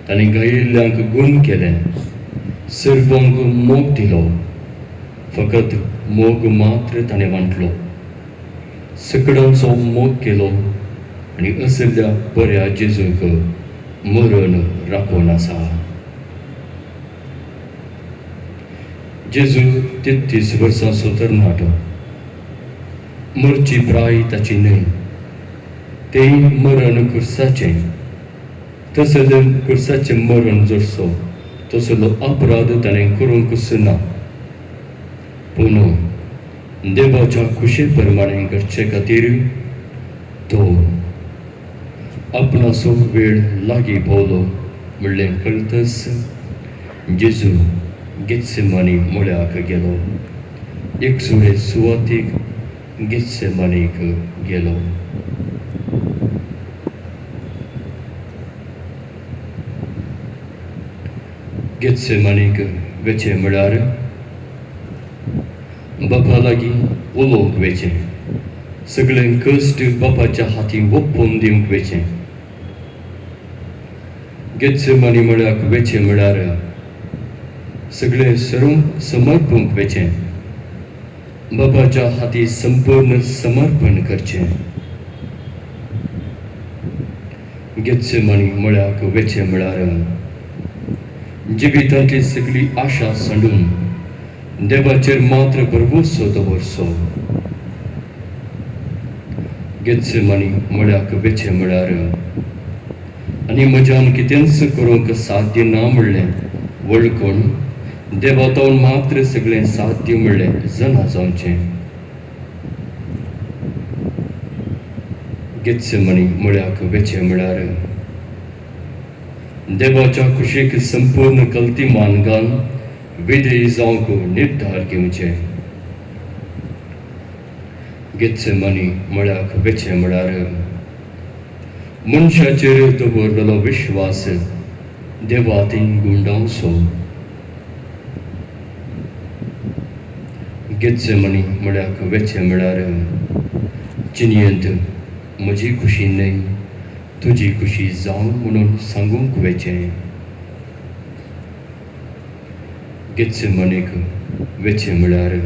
ताणें गायिल्ल्यांक गूण केलें, सर्वांक मोग दिलो. फकत मोग मात्र ताणें वांटलो, सकडांचो मोग केलो आनी असल्या बऱ्या जेजूक मरण राखून आसा. जेजू 33 वर्सांचो तरणाटो, मरची प्राय ताची न्हय, तें मरण खुर्साचें. तसलें खुर्साचें मरण जरसो तसलो अपराध ताणें करूंकच ना. पूण देवाच्या खुशे प्रमाणें करचे खातीर तो आपणाचो वेळ लागीं पावलो म्हणलें कळतच जेजू गेत्सेमानी मळ्याक गेलो. एकसुरे सुवातीक गेत्सेमानीक गेलो. गेत्सेमानीक वेचें म्हळ्यार बापा लागीं उलोवंक वेचें, सगळें कश्ट बापाच्या हातीं ओपून दिवंक वेचें. गेत्सेमानी म्हळ्याक वेचें म्हळ्यार सगळें समर्पूंक वेचें, बापाच्या हाती संपूर्ण समर्पण करचें. गेत्सेमानी म्हळ्याक वेचें म्हळ्यार जिवितांतली सगळी आशा सांडून देवाचेर मात्र भरवंसो दवरचो. गेत्सेमानी म्हळ्याक वेचें म्हळ्यार आनी म्हज्यान कितेंच करूंक साध्य ना म्हणलें वळखून देवातून मात्र सगळें साध्य म्हणलें जना जावचें. गेत्सेमनी म्हळ्याक वेचें म्हळ्यार देवाच्या कुशीक संपूर्ण कल्ती मान घालून विधेयी जावंक निर्धार घेवचें. गेत्सेमनी म्हळ्याक वेचें म्हळ्यार मनशाचेर दवरलेलो विश्वास देवा ती गुंडावचो. गेत्सेमनी म्हळ्याक वेचें म्हळ्यार जिणेंत म्हजी खुशी न्हय तुजी खुशी जावं म्हणून सांगूंक वेचें. गेत्सेमनीक वेचें म्हळ्यार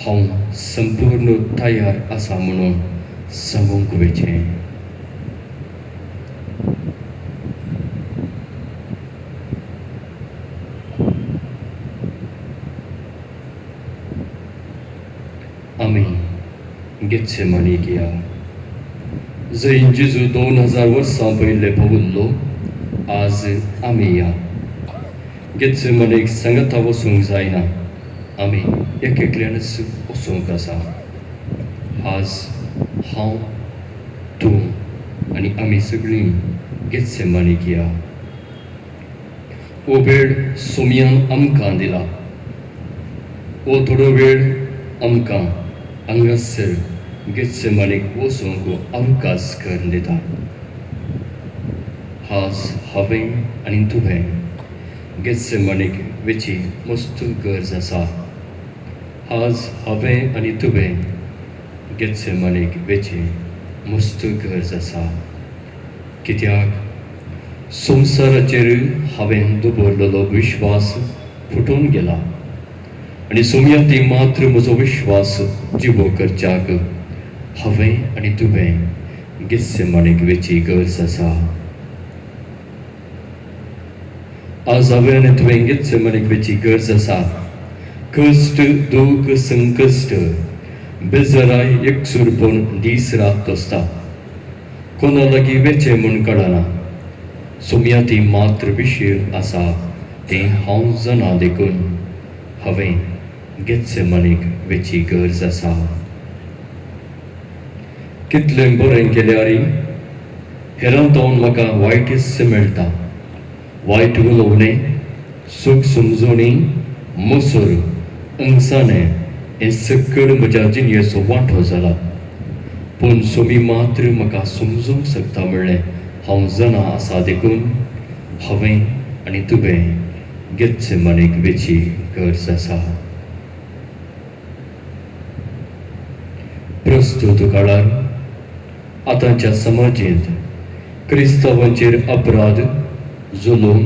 हांव संपूर्ण तयार आसा म्हणून सांगूंक वेचें. आमी गेत्सेमनीक या जंय जेजू 2000 वर्सां पयलें पाविल्लो आज आमी या. गेत्सेमनीक सांगाता वचूंक जायना, आमी एक एकल्यानच वचूंक आसा. आज हांव, तूं आनी आमी सगळीं गेत्सेमनीक या. हो वेळ सोमयान आमकां दिला, हो थोडो वेळ आमकां हांगासर गेत्सेमनीक वचूंक अवकाश करून दिता. आज हांवें आनी तुवें गेत्सेमनीक वेची मस्त गरज आसा. आज हांवें आनी तुवें गेत्सेमनीक वेची मस्त गरज आसा. कित्याक संवसाराचेर हांवें दवरलेलो विश्वास फुटून गेला आनी सोमया ती मात्र म्हजो विश्वास जिवो करच्याक हांवें आनी तुवें गेत्सेमनीक वेची गरज आसा. आज हांवें आनी तुवें गेत्सेमनीक वेची गरज आसा. कश्ट, दूख, संकश्ट, बेजाराय एकसूरपण दीस रात आसता. कोणा लागीं वेचें म्हूण कळना. सोमया ती मात्र विशय आसा तें हांव जाणा देखून हांवें गेत्सेमनीक वेची गरज आसा. कितलें बरें केल्यार हेरां तावन म्हाका वायटच मेळटा. वायट उलोवणें, सूख समजवणी, मोसर, अंगसाणें हें सगळें म्हज्या जिणेचो वांटो जाला. पूण सोमी मात्र म्हाका समजूंक शकता म्हणलें हांव जाणा आसा देखून हांवें आनी तुवें गेत्सेमनीक वेची गरज आसा. प्रस्तुत काळार आतांच्या समाजेंत क्रिस्तांवांचेर अपराध, जुलूम,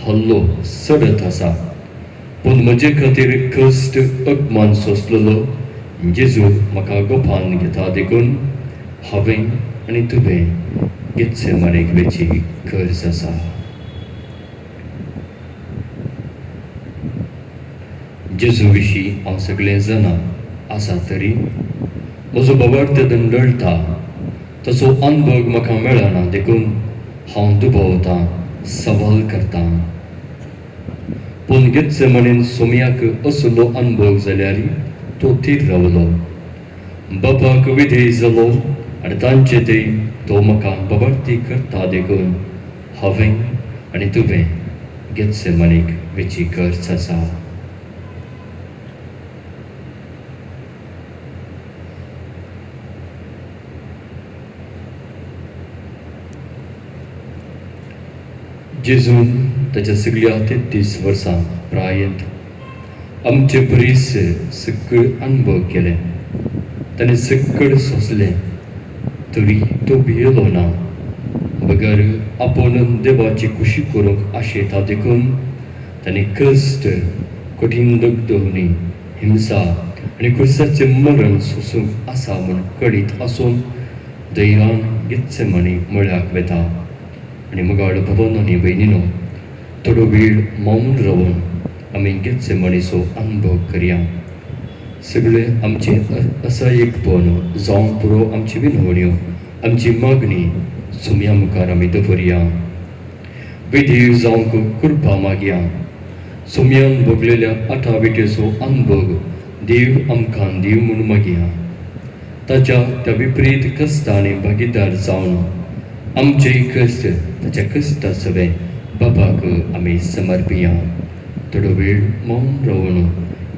हल्लो चडत आसा. पूण म्हजे खातीर कश्ट, अपमान सोंसलेलो जेजू म्हाका गोपान घेता देखून हांवें आनी तुवें गेत्सेमनीक वेची गरज आसा. जेजू विशीं हांव सगळें जाणा आसा तरी म्हजो बाबार्थ दंडळटा, तसो अनुभव म्हाका मेळना देखून हांव दुबावतां, सवाल करता. पूण गेत्सेमनीन सोमयाक असलो अनुभव जाल्यार तो थीर रावलो. बापाक विधेय जालो आनी तांचे ते तो म्हाका बाबार्थी करता देखून हांवें आनी तुवें गेत्सेमनीक वेची गरज आसा. जेजून ताच्या सगळ्या 33 वर्सां प्रायेंत आमचे बरीस सगळे अनुभव केले. ताणें सगळें सोंसलें तरी तो भियेलो ना, बगर आपूण देवाची खुशी करूंक आशेता देखून ताणें कश्ट, कठीण दगदगणी, हिंसा आनी खुर्साचें मरण सोंसूंक आसा म्हूण कळीत आसून धैर्यान गेत्सेमनी मळ्याक वेता. आनी मुगाळ भवन आनी भयणीनो, थोडो वेळ मौन रावन आमी गेत्सेमनीचो अनुभव करया. सगळे आमचे असहायकपण जावं पुरो आमची विनवण्यो, आमची मागणी सुमया मुखार आमी दवरया. विधी जावंक कृपा मागया. सुमयान भोगलेल्या आठाविटेचो अनभोग देव आमकां दिव म्हूण मागया. ताच्या त्या विपरीत कश्टांनी भागीदार जावन आमचे कश्ट ताच्या कश्टा सवें बाबाक आमी समर्पिया. थोडो वेळ मौन रावन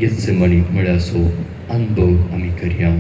गेत्सेमणी म्हळ्याचो अनुभव आमी करया.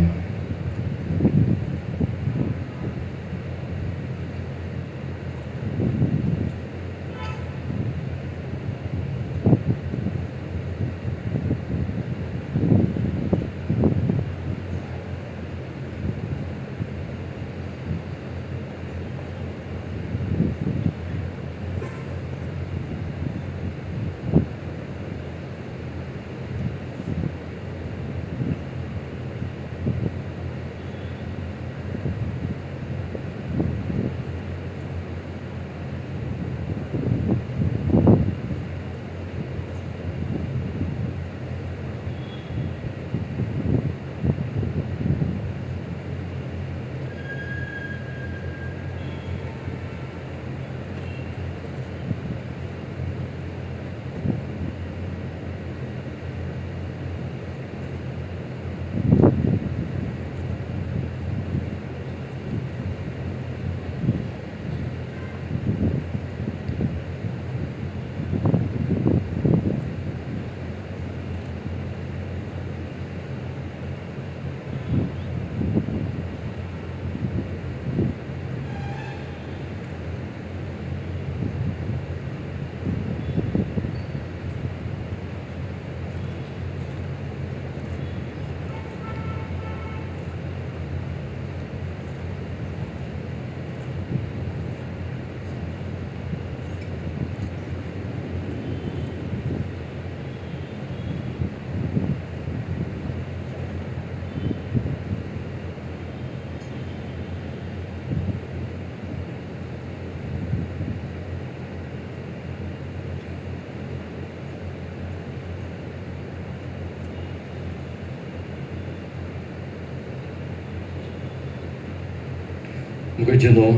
गजनो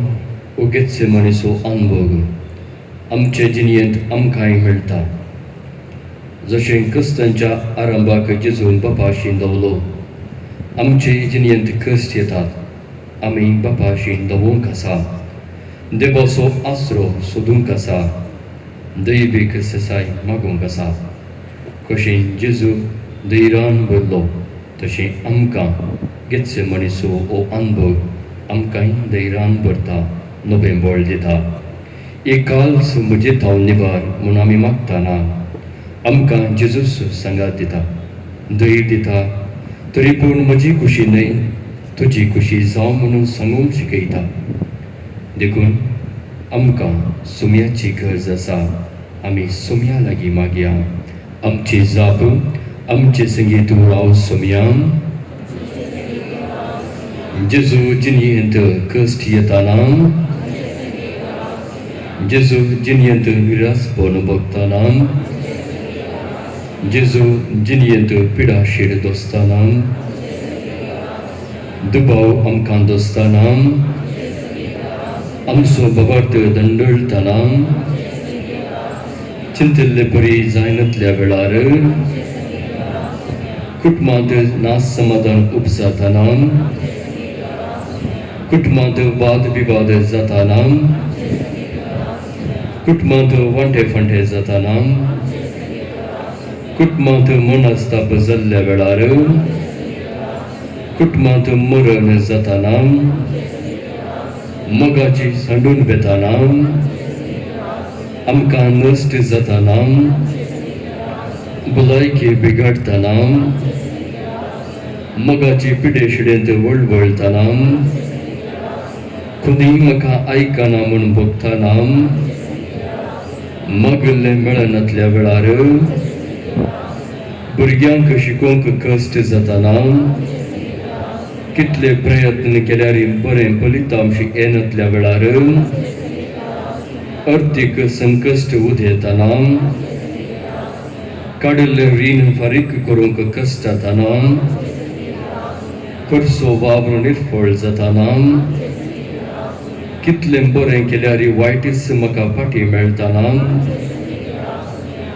ओ अनभोग आमचे जिणेंत आमकांय मेळटा. जशें क्रिस्तांच्या आरंभाक जेजून बापाशी दवलो, आमचे जिणेंत कश्ट येतात, आमी बापाशी दवोवंक आसा, देवाचो आसरो सोदूंक आसा, दैवीक ससाय मागूंक आसा. कशें जेजू धैर्यान भरलो तशें आमकां गेत्सेमनीचो हो अनभोग आमकांय धैर्यान भरता, नवें बळ दिता. एक काल्स म्हजे थावन निवार म्हूण आमी मागतना आमकां जेजूस सांगात दिता, धैर्य दिता. तरी पूण म्हजी खुशी न्हय तुजी खुशी जावं म्हणून सांगूंक शिकयता. देखून आमकां सुम्याची गरज आसा. आमी सुम्या लागीं मागया. आमची जाप आमचे संगीत तूं राव सुम्या. जेजू जिणेंत कश्ट येताना, जेजू जिणेंत निरासपण भोगताना, जेजू जिणेंत पिडाशीर दोसताना, दुबाव आमकां दोसताना, आमचो बाबार्थ दंडळताना, चिंतिल्ले परी जायनातल्या वेळार, कुटुंबांत नास समाधान उपजाताना, कुटुंबांत वाद विवाद जाताना, कुटुंबांत वांटे फांटे जाताना, कुटुंबांत मनस्ताप जाल्ल्या वेळार, कुटुंबांत मरण जाताना, मोगाची सांडून वेताना, आमकां नश्ट जाताना, भलायकी बिगाडटाना, मोगाची पिडे शिडेंत वळवळटाना, कोणीय म्हाका आयकना म्हूण भोगताना, मागिल्लें मेळनातल्या वेळार, भुरग्यांक शिकोवंक कश्ट जाताना, कितले प्रयत्न केल्यार बरें फलितांश येनातल्या वेळार, अर्थीक संकश्ट उदेताना, काडिल्लें रीण फारीक करूंक कश्ट जाताना, करचो वावर निर्फळ जाताना, कितलें बरें केल्यार वायटच म्हाका फाटी मेळटना,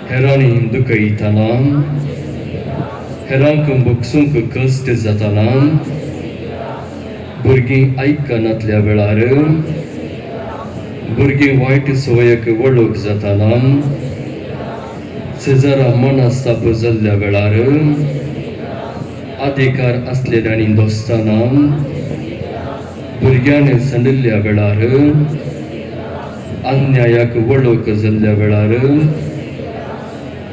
हेरांनी दुखयतना, हेरांक भोगसूंक कश्ट जातना, भुरगीं आयकनातल्या वेळार, भुरगीं वायट संवयक वळख जातना, शेजारा मनस्ताप जाल्ल्या वेळार, अधिकार आसलेल्यांनी दोस्ताना, भुरग्यांनी सांडिल्ल्या वेळार, अन्यायाक वळख जाल्ल्या वेळार,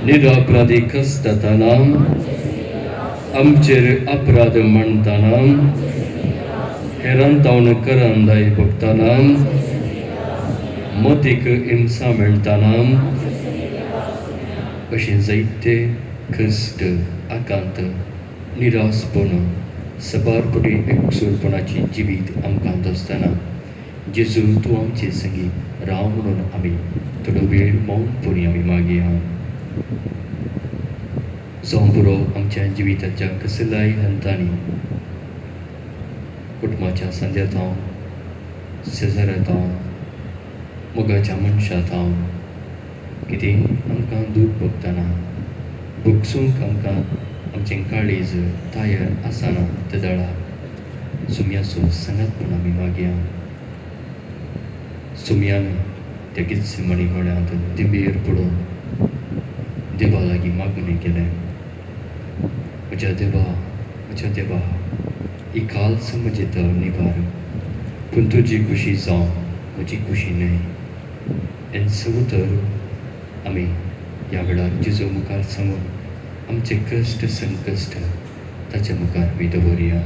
निरपराधी कसताना, आमचेर अपराध मांडटना, हेरान तावन करंदाय भोगतना, मतीक हिंसा मेळटना, अशें जायते कश्ट, आकांत, निरासपण, सबारपटी एकसूरपणाची जिवीत आमकां दसतना जेजू तूं आमचे संगी राव म्हणून आमी थोडो वेळ मौनपणी आमी मागया. जावं पुरो आमच्या जिविताच्या कसल्याय हंतांनी, कुटुंबाच्या संद्यात हांव, शेजाऱ्यांत हांव, मोगाच्या मनशांत हांव, कितें आमकां दूख भोगतना, भोगसूंक आमकां आमचें काळीज तयार आसना त्या वेळार सुम्याचो सांगातपण आमी मागया. सुम्यान त्या गित्सेमणी म्हळ्यांत दिंबेर पडून देवा लागीं मागणें केलें, म्हज्या देवा, म्हज्या देवा, ही काल्स म्हजे तर निवार, पूण तुजी खुशी जावं, म्हजी खुशी न्हय. हेंच उतर आमी ह्या वेळार जेजू मुखार सांगून आमचे कश्ट संकश्ट ताच्या मुखार आमी दवरया.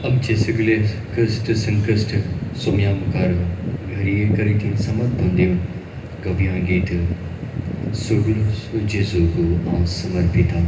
आमचे सगळे कश्ट संकश्ट सोम्या मुखार हर एक रितीन समर्पण दिवन गव्या गीत सगळो जेजूक हांव समर्पिता.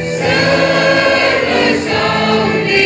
Sarva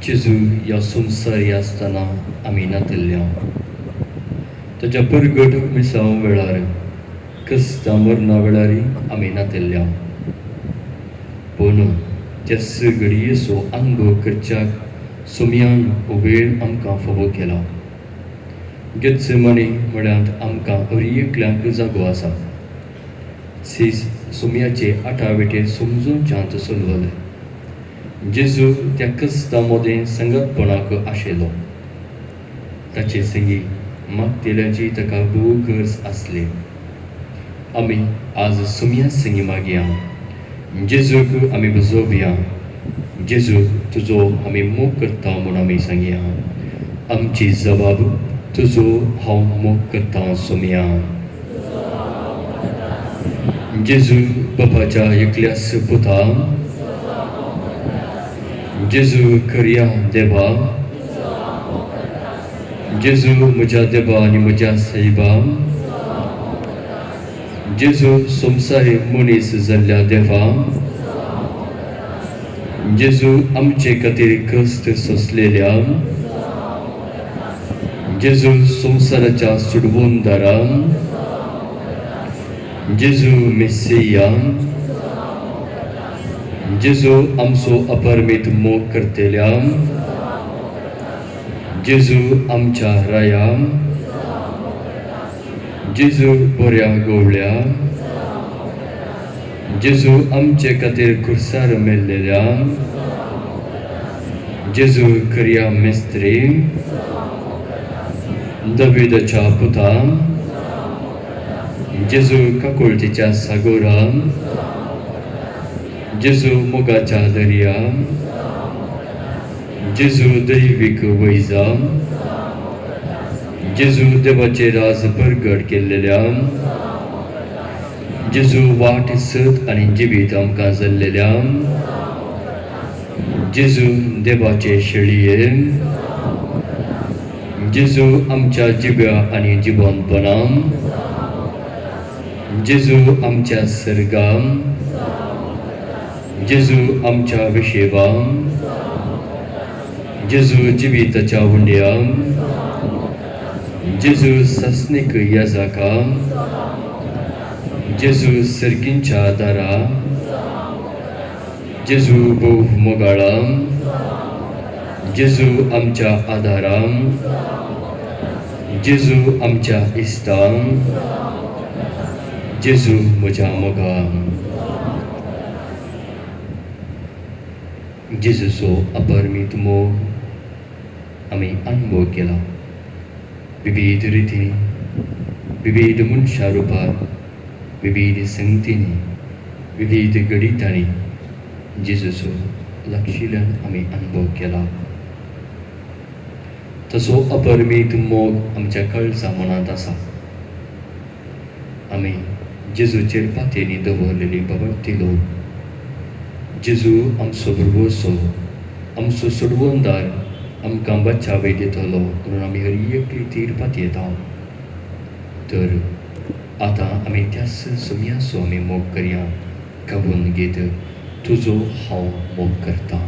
जेजू ह्या संवसारी आसतना आमी नातिल्ल्या ताच्या परगट मिसांव वेळार क्रिस्ता मरणा वेळार आमी नातिल्ल्या पूण त्याच घडयेचो अनुभव करच्याक सोमयान हो वेळ आमकां फावो केला. गेत्सेमनी म्हळ्यार आमकां हर एकल्यांक जागो आसा. सोमयाचे आठावेटे समजून चलवले जेजू त्या क्रिस्ता मदें संगतपणाक आशिल्लो. ताचे संगी मागतेल्याची ताका भोव गरज आसली. आमी आज सोमया संगी मागया, जेजूक आमी बजोवया. जेजू तुजो आमी मोग करता म्हूण आमी सांगया. आमची जबाब तुजो हांव मोग करता सोमया. जेजू बापाच्या एकल्यास पुता, जेजू खऱ्या देवा, जेजू म्हज्या देवा आनी म्हज्या सायबा, जेजू संवसारी मनीस जाल्ल्या देवा, जेजू आमचे खातीर कश्ट सोंसलेल्या, जेजू संवसाराच्या सुडवूनदारा, जेजू मेस्सिया, जेजू आमचो अपरमीत मोग करतेल्या, जेजू आमच्या राया, जेजू बऱ्या गवळ्या, जेजू आमचे खातीर खुर्सार मेल्लेल्या, जेजू खऱ्या मेस्त्री, दाविदाच्या पुता, जेजू काकुळतीच्या सागोरा, जेजू मोगाच्या दर्या, जेजू दैवीक वैजा, जेजू देवाचे राज परगट केल्लेल्या, जेजू वाट सत आनी जिवीत आमकां जाल्लेल्या, जेजू देवाचे शेळये, जेजू आमच्या जिव्या आनी जिवनपणां, जेजू आमच्या सर्गां, जेजू आमच्या विशेवां, जेजू जिविताच्या उंड्या, जेजू सासनीक याजाका, जेजू सर्गींच्या दारा, जेजू भोव मोगाळा, जेजू आमच्या आदारा, जेजू आमच्या इश्टां, जेजू म्हज्या मोगान. जेजूचो अपरमीत मोग आमी अनुभव केला. विविध रितींनी, विविध मनशा रुपार, विविध संगतींनी, विविध घडितांनी जेजूचो लागशिल्ल्यान आमी अनुभव केला. तसो अपरमीत मोग आमच्या कळसा मनांत आसा. आमी जेजूचेर पातयेनी दवरलेली बाबडती लोक. जेजू आमचो भरवंसो, आमचो सोडवणदार, आमकां बचाव दितलो म्हणून आमी हर एकली तीर पातयेता. तर आतां आमी त्याच सोमयाचो आमी मोग करया. गावून घेत तुजो हांव मोग करता.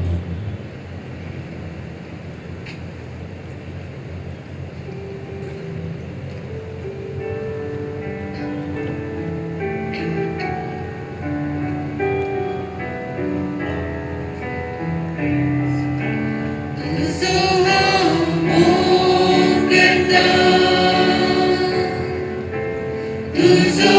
तुजो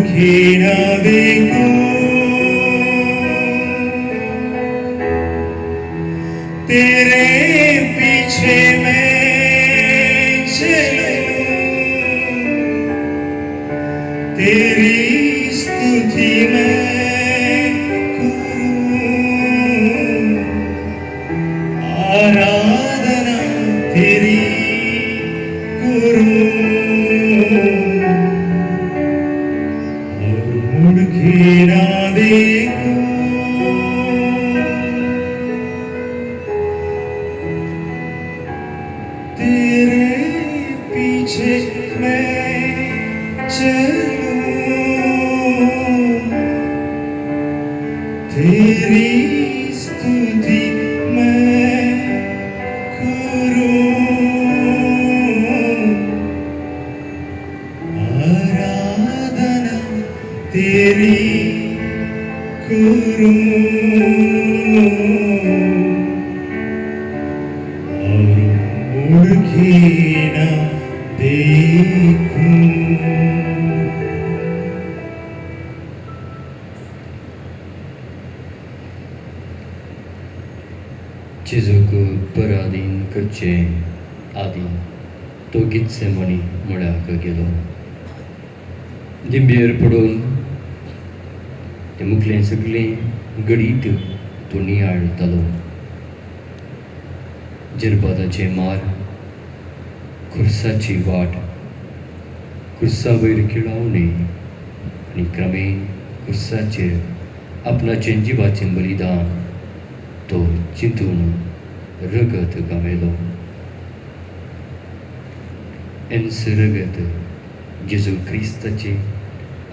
घृणा देखूं, तेरे पीछे मैं चलूं, तेरी स्तुति मैं करूं, आराधना तेरी करूं, और मुड़ के ना देखूं, तेरे पीछे मैं चलूं, तेरी स्तुति मैं करूं, आराधना तेरी करूं, और मुड़ के ना देखूं। जेजूक पराधीन करचें आदी तो गित्सेमणी मळ्याक गेलो. दिंबेर पडून तें मुखलें सगळें गडीत तो नियाळटालो. जिरपादाचें मार, खुर्साची वाट, खुर्सा वयर खिळावणी आनी क्रमेण खुर्साचेर आपणाचें जिवाचें बलिदान तो चिंतून रगत गामेलो. एन्स रगत जेजू क्रिस्ताचें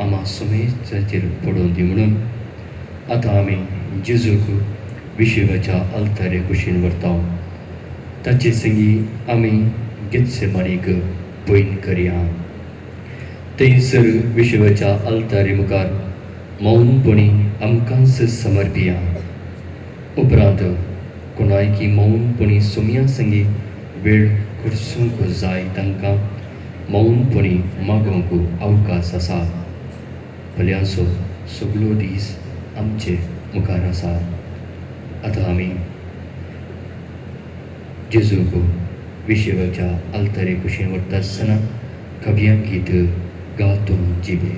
आमा समेजाचेर पडून दी म्हणून आतां आमी जेजूक विशेवाच्या आल्तारे कुशीन व्हरता. ताचे संगी आमी गेत्सेमानीक पयन करया. थंयसर विशेवाच्या आल्तारे मुखार मौनपणी आमकांच समर्पिया. उपरांत कोणायकी मौनपणी सोम्या संगी वेळ खर्चूंक जाय तांकां मौनपणी मागोवंक अवकाश आसा. भल्यांचो सगलो दीस आमचे मुखार आसा. आतां आमी जेजूक विशेवाच्या आल्तारे कुशीन व्हरता आसतना कव्यां गीत गातो जिबे.